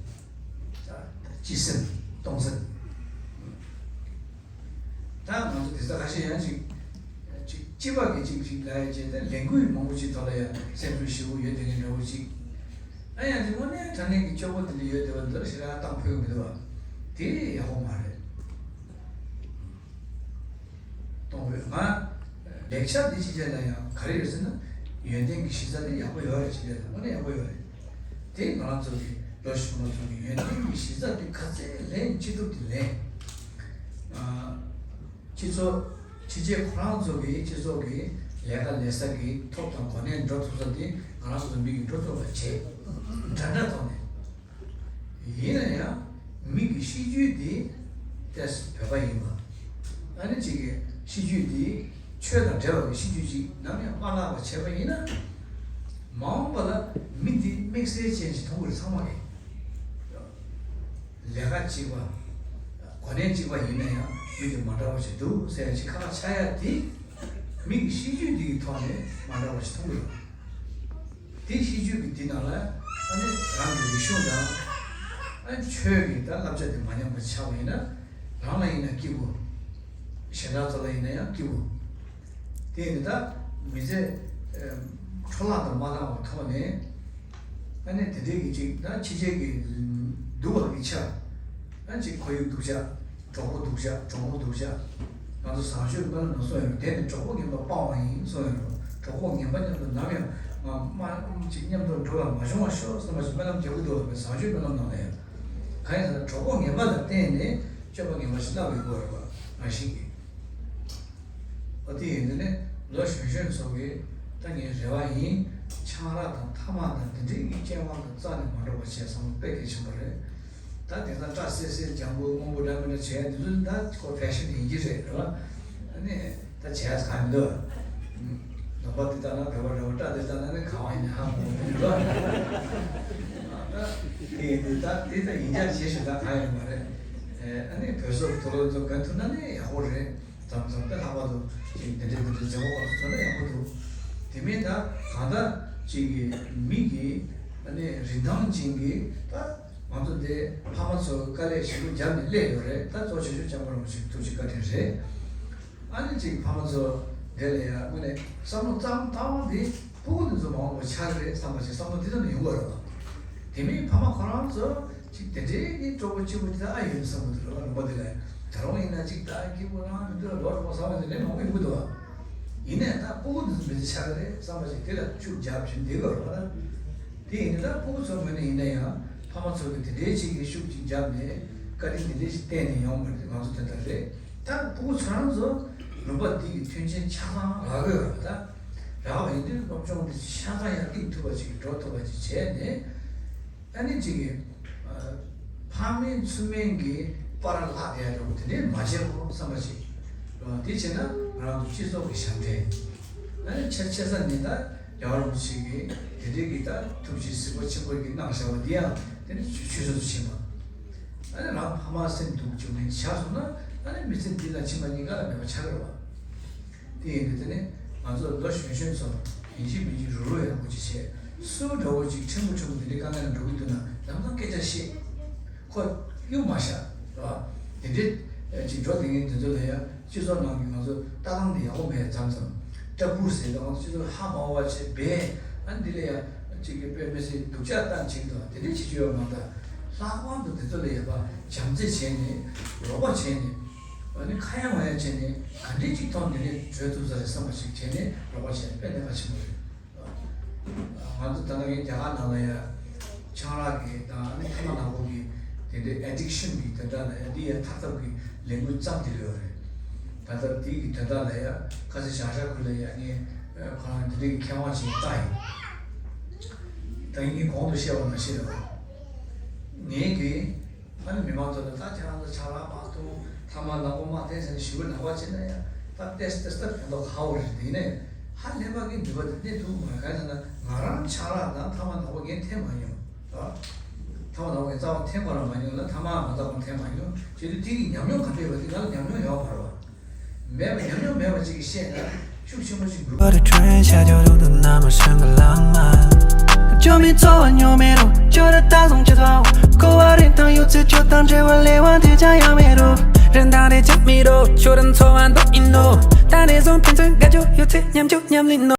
སྤྱི་སེམས་གཏོང་སེམས། ད་ང་ཚོ་དེ་ཚོ་ཁ་ཤས་ཡང་ཅིག་ཅིག་སྤྱི་པ་གི་ཅིག་ཅིག་ལ་ཡ་བྱས་ཏེ་ལས་འགུལ་མང་པོ་ཅིག་ཐོག་ལ་ཡ་སེམས་ཤུགས་ཞེ་པོ་ཡོད་དེ་ནི་འདྲ་བོ་ཅིག་ཨ་ཡང་ཅིག་དངོས་གནས་དྲང་གནས་ཀྱི་སྐྱོ་པོ་དེ་འདྲ་ཡོད་དེ་བ་འདིར་ཞེ་དྲག་བཏང་ཕོད་མི་འདུག་བ། དེ་ཡག་པོ་མ་རེད། གཏོང་དགོས། ང་ལེགས་ཆ་འདི་ཕྱི་རྒྱལ་ལ་ཡང་ག་རེ་ཡོད་ཟེར་ན། ཡོན་ཏན་གྱི་གཞི་རྩ་འདི་ཡག་པོ་ཡོད་རེད། ཕྱི་རྒྱལ་ལ་དངོས་གནས་ཡག་པོ་ཡོད་རེད། དེ་ང་རང་ཚོ་གི་ལོ་གཞོན་པ་ཚོ་གི་ཡོན་ཏན་གྱི་གཞི་རྩ་འདི་ག་ཚད་ལེན་ཅི་ཐུབ་དེ་ལེན། ཨ། སྤྱི་ཚོགས་སྤྱི་བྱེ་ཁོ་རང་ཚོ་གི་སྤྱི་ཚོགས་ཀྱི་ ལས་ཀ་ལས་ས་གི་ཐོབ་དང་གོ་གནས་འགྲོ་ཐུབ་ས་དེ་ང་རང་ཚོ་མི་གིས་འགྲོ་ཐུབ་པ་བྱེད། འདྲ་འདྲ་ཐོག་ནས། ཡིན་ན་ཡང་མི་གི་གཤིས་རྒྱུད་དེ་ཏོག་ཙམ་བོད་པ་ཡིན་པ། ཨ་ནི་གཅིག་གི་གཤིས་རྒྱུད་དེ་ཆོས་དང་འབྲེལ་བ་གི་གཤིས་རྒྱུད་ཅིག་ནམ་ཡང་མ་བརླག་པ་བྱས་པ་ཡིན་ན། མ་འོངས་པ་ལ་མི་དེ་དམིགས་བསལ་ཅན་ཞིག་མཐོང་གི་རེད། ཚང་མ་གིས། ལས་ཀ་གཅིག་པ། གོ་གནས་གཅིག་པ་ཡིན་ན་ཡང་མི་དེ་མ་འདྲ་བ་ཞིག་འདུག་ཟེར་ཡ་ཅིག་ཁ་ཁ་ཆགས་ཡ་དེ། མི་གི་གཤིས་རྒྱུད་འདི་གི་ཐོག་ནས་མ་འདྲ་བ་ཞིག་མཐོང་གི་རེད། དེ་གཤིས་རྒྱུད་ཀྱི་འདི་ནང་ལ་ཨ་ནི་རང་གི་རིག་གཞུང་དང་། ཨ་ནི་ཆོས་ཀྱི་ད་བསླབ་བྱ་དེ་མ་ཉམས་པ་ཆགས་པ་ཡིན་ན། རང་ལ་ཡིན་ན་སྐྱིད་པོ། གཞན་དག་ཚོ་ལ་ཡིན་ན་ཡང་སྐྱིད་པོ། དེ་ཡིན་ད་མི་ཚེ་འཕྲོ་བརླག་ཏུ་མ་བཏང་བའི་ཐོག་ནས། ཨ་ནི་དེ་འདྲའི་གི་ཅིག་ད་ཕྱི་རྒྱལ་གྱི་སྡུག་པ་གི་ཆ། ཨ་ཅིག་ཁོར་ཡུག་སྡུག་ཆ། གྲོགས་པོ་སྡུག་ཆ། གྲོགས་མོ་སྡུག་ཆ། ང་ཚོ་བཟང་སྤྱོད་སྨོན་ལམ་ནང་གསུངས་ཡོད་རེད། དེ་ནི་གྲོགས་པོ་ངན་པ་སྤང་བ་ཡིན་གསུངས་ཡོད་རེད། གྲོགས་པོ་ངན་པ་མཉམ་དུ་ནམ་ཡང་ང་མ་ཅིག་མཉམ་དུ་འགྲོ་བ་མ་བྱུང་བར་ཤོག་བསམ་པ་ཞིག་སྨོན་ལམ་རྒྱག་གི་འདུག་བ། བཟང་སྤྱོད་སྨོན་ལམ་ནང་ལ་ཡང་། གང་ཡིན་ཟེར་ན་གྲོགས་པོ་ངན་པ་ལ་བརྟེན་ནས་སྤྱོད་པ་ངན་པ་ཞིག་བསླབ་ཡོད་དགོས་རེད་བ། ང་ཞིག་གིས། ཨོ་དེ་ཡིན་དུས་ནས་ལོ་གཞོན་གཞོན་ཚོ་གིས་ད་ངའི་རེ་བ་ཡིན། ཆང་རག་དང་ཐ་མག་དང་དེ་འདྲའི་གི་སྐྱེ་དབང་དང་རྩ་ནས་མ་འགྲོ་བ་བྱས་བསམ་བློ་དཔེ་གལ་ཆེན་པོ་རེད། ད་དེང་སང་སྐྲ་སེར་སེར་ལྗང་གུ་སྔོན་པོ་འདྲ་མི་འདྲ་བྱས་འདི་ཚོ་ད་ཁོ་ཕེ་ཤན་ཡིན་གྱི་རེད་རེད་བ། ཨ་ནི་ད་བྱས་ཚར་མི་འདུག་ལོ་པ་འདི་ལྟ་ན་བོད་པ་རེད་བ། སྐྲ་འདི་ལྟ་ན་ནི་གང་བ་ཡིན་ནི་ཧ་གོ་མི་འདུག་ད་དེ་ཡིན་དུས་ད་དེ་ད་ཡིན་རྒྱ་བྱེད་ཞེ་དྲག་གང་ཡོད་མ་རེད། ཨ་ནི་བོད་སོག་དུ་ལོ་ཚོ་གོན་ཐུབ་ན་ནི་ཡག་པོ་རེད། མཚམས་མཚམས་ད་ལྷག་པར་དུ་ཅིག་དེ་འདྲའི་དེ་འདྲའི་མཛད་སྒོ་ཁག་ཏུ་ཚོགས་ན་ཡག་པོ་འདུག་དེ་མིན་ད་གང་ལྟར་ཅིག་གི་མི་གི་ཨ་ནི་རིན་ཐང་ཅན་གྱི་ད་ང་ཚོ་འདི་ཕ་མ་ཚོ་དཀའ་ལས་ཞེ་པོ་བརྒྱབ་ནས་སླེབས་ཡོད་རེད། ད་གཙོ་ཆེ་ཤོས་སྐྱབས་མགོན་རིན་པོ་ཆེ་ཐུགས་རྗེ་བཀའ་དྲིན་རེད། ཨ་ནི་ཅིག་ཕ་མ་ཚོ་འདི་ལ་ཡ་དངོས་གནས་བསམ་བློ་བཏང་བཏང་བ་འདི། ཕྲུ་གུ་འདི་ཚོ་མང་པོ་ཆགས་ཀྱི་རེད་བསམ་པ་ཞིག་བསམ་བློ་འདི་ལྟར་ཡོང་གི་རེད་བ། དེ་མིན་ཕ་མ་ཁོ་རང་ཚོ་ཅིག་དེ་འདྲའི་གི་སྤྲོ་པོ་སྐྱིད་པོ་འདི་ལྟར་ཨ་ཡོད་བསམ་གི་འདུག་རེད་བ། ལུང་པ་འདི་ལ་ད་རུང་ཡིན་ན་ཅིག་ད་སྐྱིད་པོ་རང་མི་འདུག་ལ་ལོ་རུ་བ་བསམ་པ་འདི་ལས་མང་པོ་ཡོང་གི་འདུག་བ། ཡིན་ནའི་ད་ཕྲུ་གུ་འདི་ཚོ་མི་ཚེ་ཆགས་ཀྱི་རེད་བསམ་པ་ཞིག་དེ་ལ་ཤུགས་རྒྱབ་བྱས་འདི་གི་རེད་བ། དེ་ཡིན་ན་ད་ཕྲུ་གུ་ཚོའི་ངོས་ནས་ཡིན་ན་ཡང་ཕ་མ་ཚོ་གི་དེ་འདྲའི་ཅིག་གི་ཤུགས་ཅིག་བརྒྱབ་ནས་བཀའ་དྲིན་དེ་འདྲའི་ཞིག་བསྟན་ནས་ཡོང་དགོས་རེད། ང་ཚོ་དོན་དག་རེད། ད་ཕྲུ་གུ་ཚོ་རང་ཚོ་ལུང་པ་འདི་གི་མཐུན་རྐྱེན་ཆ་ཚང་རག་གི་ཡོད་རེད། ད་རག་པ་ཡིན་དུས་སློབ་སྦྱོང་འདི་ཆ་ཚང་ཡར་སླེབས་ཐུབ་པ་ཅིག་འགྲོ་ཐུབ་པ་ཅིག་བྱས་ནས། ཨ་ནི་ཅིག་གི་ཕ་མེས་ཚུལ་མིན་གྱི་པར་ལྷག་བསྡད་ཡ་འདྲ་བོ་དེ་འདྲའི་མ་བྱེད་དགོས་བསམ་པ་ཅིག་དེ་བྱས་ན་ང་རང་ཚོ་སྤྱི་ཚོགས་ཀྱི་ཞབས་འདྲེན། ཨ་ནི་ཆེ་ཆེ་ས་ནས་ད་རྒྱལ་བ་རིན་པོ་ཆེ་གིས་དེ་འདྲའི་གི་ད་ཐུགས་རྗེ་གཟིགས་པ་ཆེན་པོ་གིས་གནང་བཞག་པ་འདི་ཡང་དེ་ནི་ཆུད་ཟོས་སུ་ཕྱིན་པ། ཨ་ནི་རང་ཕ་མ་སེམས་སྡུག་བཅུག་ནས་ཆགས་སོང་ན་ཨ་ནི་མི་ཚེ་འདི་དང་ཕྱི་མ་གཉིས་ཀ་ལ་མེད་པ་ཆགས་ཀྱི་རེད་བ། དེ་ཡིན་དུས་དེ་ནི་ང་ཚོ་ལོ་གཞོན་གཞོན་ཚོ་ཡིན་གཅིག་མིན་གཅིག་རུག་རུག་ཡག་པོ་ཅིག་བྱས། སུ་འདྲ་བོ་ཅིག་ཕྲན་བུ་ཕྲན་བུ་འདི་འདྲའི་དཀའ་ངལ་ལ་འགྲོ་གི་འདུག་ན་ལམ་སང་སྐད་ཆ་བཤད། ཁོ་གཡུག་མ་བཞག་རེད་བ། དེ་འདྲའི་ཅིག་འགྲོ་བསྡད་མཁན་དེ་ཚོ་ལ་ཡང་སྤྱི་ཚོགས་ནང་གི་ང་ཚོ་ལྟ་སྟངས་དེ་ཡག་པོ་མེད་མཚམས་མཚམས། སྐྲ་སྤུར་ཟེར་ད་ང་ཚོ་སྤྱི་ཚོགས་ཧ་མ་གོ་བ་བྱས་སྦས། ཨ་འདི་ལ་ཡང་ཅིག་གི་དཔེ་མི་སྲིད་སྡུག་ཅག་བཏང་བྱེད་ཀྱི་འདུག་དེ་འདྲའི་བྱེད་རྒྱུ་ཡོད་མ་རེད། ལྷག་པར་དུ་དེ་ཚོ་ལ་ཡང་ཕར་བྱམས་བརྩེ་བྱས་ནས་རོགས་པ་བྱས་ནས། ཨ་ནི་ཁ་ཡ་ང་ཡ་བྱས་ནས་ག་འདྲས་ཅིག་ཐོག་འདི་ནས་བྲོས་ཐུབ་ས་རེད་བསམ་པ་ཞིག་བྱས་ནས་རོགས་པ་བྱས་ནས་དཔེ་གནད་འགག་ཆེན་པོ་རེད། ང་ཚོ་ད་ལྟ་ངས་རྒྱ་གར་ནང་ལ་ཡ་ཆང་རག་གི་དང་ཨ་ནི་ཐ་མག་ནག་པོ་གི་དེ་འདྲའི་ཨེ་ཌིག་ཤན་གི་དེ་འདྲ་ལ་ཡ་འདི་ཡ་ཐར་ཐབས་ཀྱི་ལས་འགུལ་བརྩམས་བསྡད་ཡོད་རེད། ད་ལྟ་འདི་གི་དོན་དག་ལ་ཡ་ཁ་སང་བྱང་ཤར་ཁུལ་ལ་ཡ་ངས་ཁོ་རང་འདི་འདྲའི་མཁས་དབང་ཞིག་བལྟས་ཡིན། ད་ངས་གོང་དུ་བཤད་པ་ནང་བཞིན་རེད་བ། ངས་གི་ཨ་ནི་མི་མང་ཚོ་ལ་ད་ཁྱེད་རང་ཚོ་ཆང་རག་མ་འཐུང་། ཐ་མག་ནག་པོ་མ་འཐེན་ཟེར་ནས་ཞུ་གི་ནག་པ་བྱས་ན་ཡང་ད་ཏེས་ཏེས་ད་ཕན་ཐོགས་ཧ་བོ་རེད། དེ་ནས་ཧ་ལས་པ་གི་ནུས་པ་དེ་གནས་ཐུབ་མ་རེད། གང་ཡིན་ཟེར་ན་ང་རང་ཆང་རག་དང་ཐ་མག་ནག་པོ་ངས་འཐེན་མ་མྱོང་། ཨ། ཐ་མག་ནག་པོ་ངས་རྩ་བ་འཐེན་པ་རང་མ་མྱོང་ལ་ཐ་མག་མ་རྩ་བ་འཐེན་མ་མྱོང་། བྱས་དུས་དེ་གི་ཉམས་མྱོང་ག་འདྲ་ཡོད་པ་དེ་ང་ལ་ཉམས་མྱོང་ཡོད་མ་རེད་བ། མེད་པ་ཉམས་མྱོང་མེད་པ་ཅིག་གིས་བཤད་ན་ཤུགས་ཆེན་པོ་ཞིག་འགྲོ། 我的春夏秋冬都那么深刻浪漫。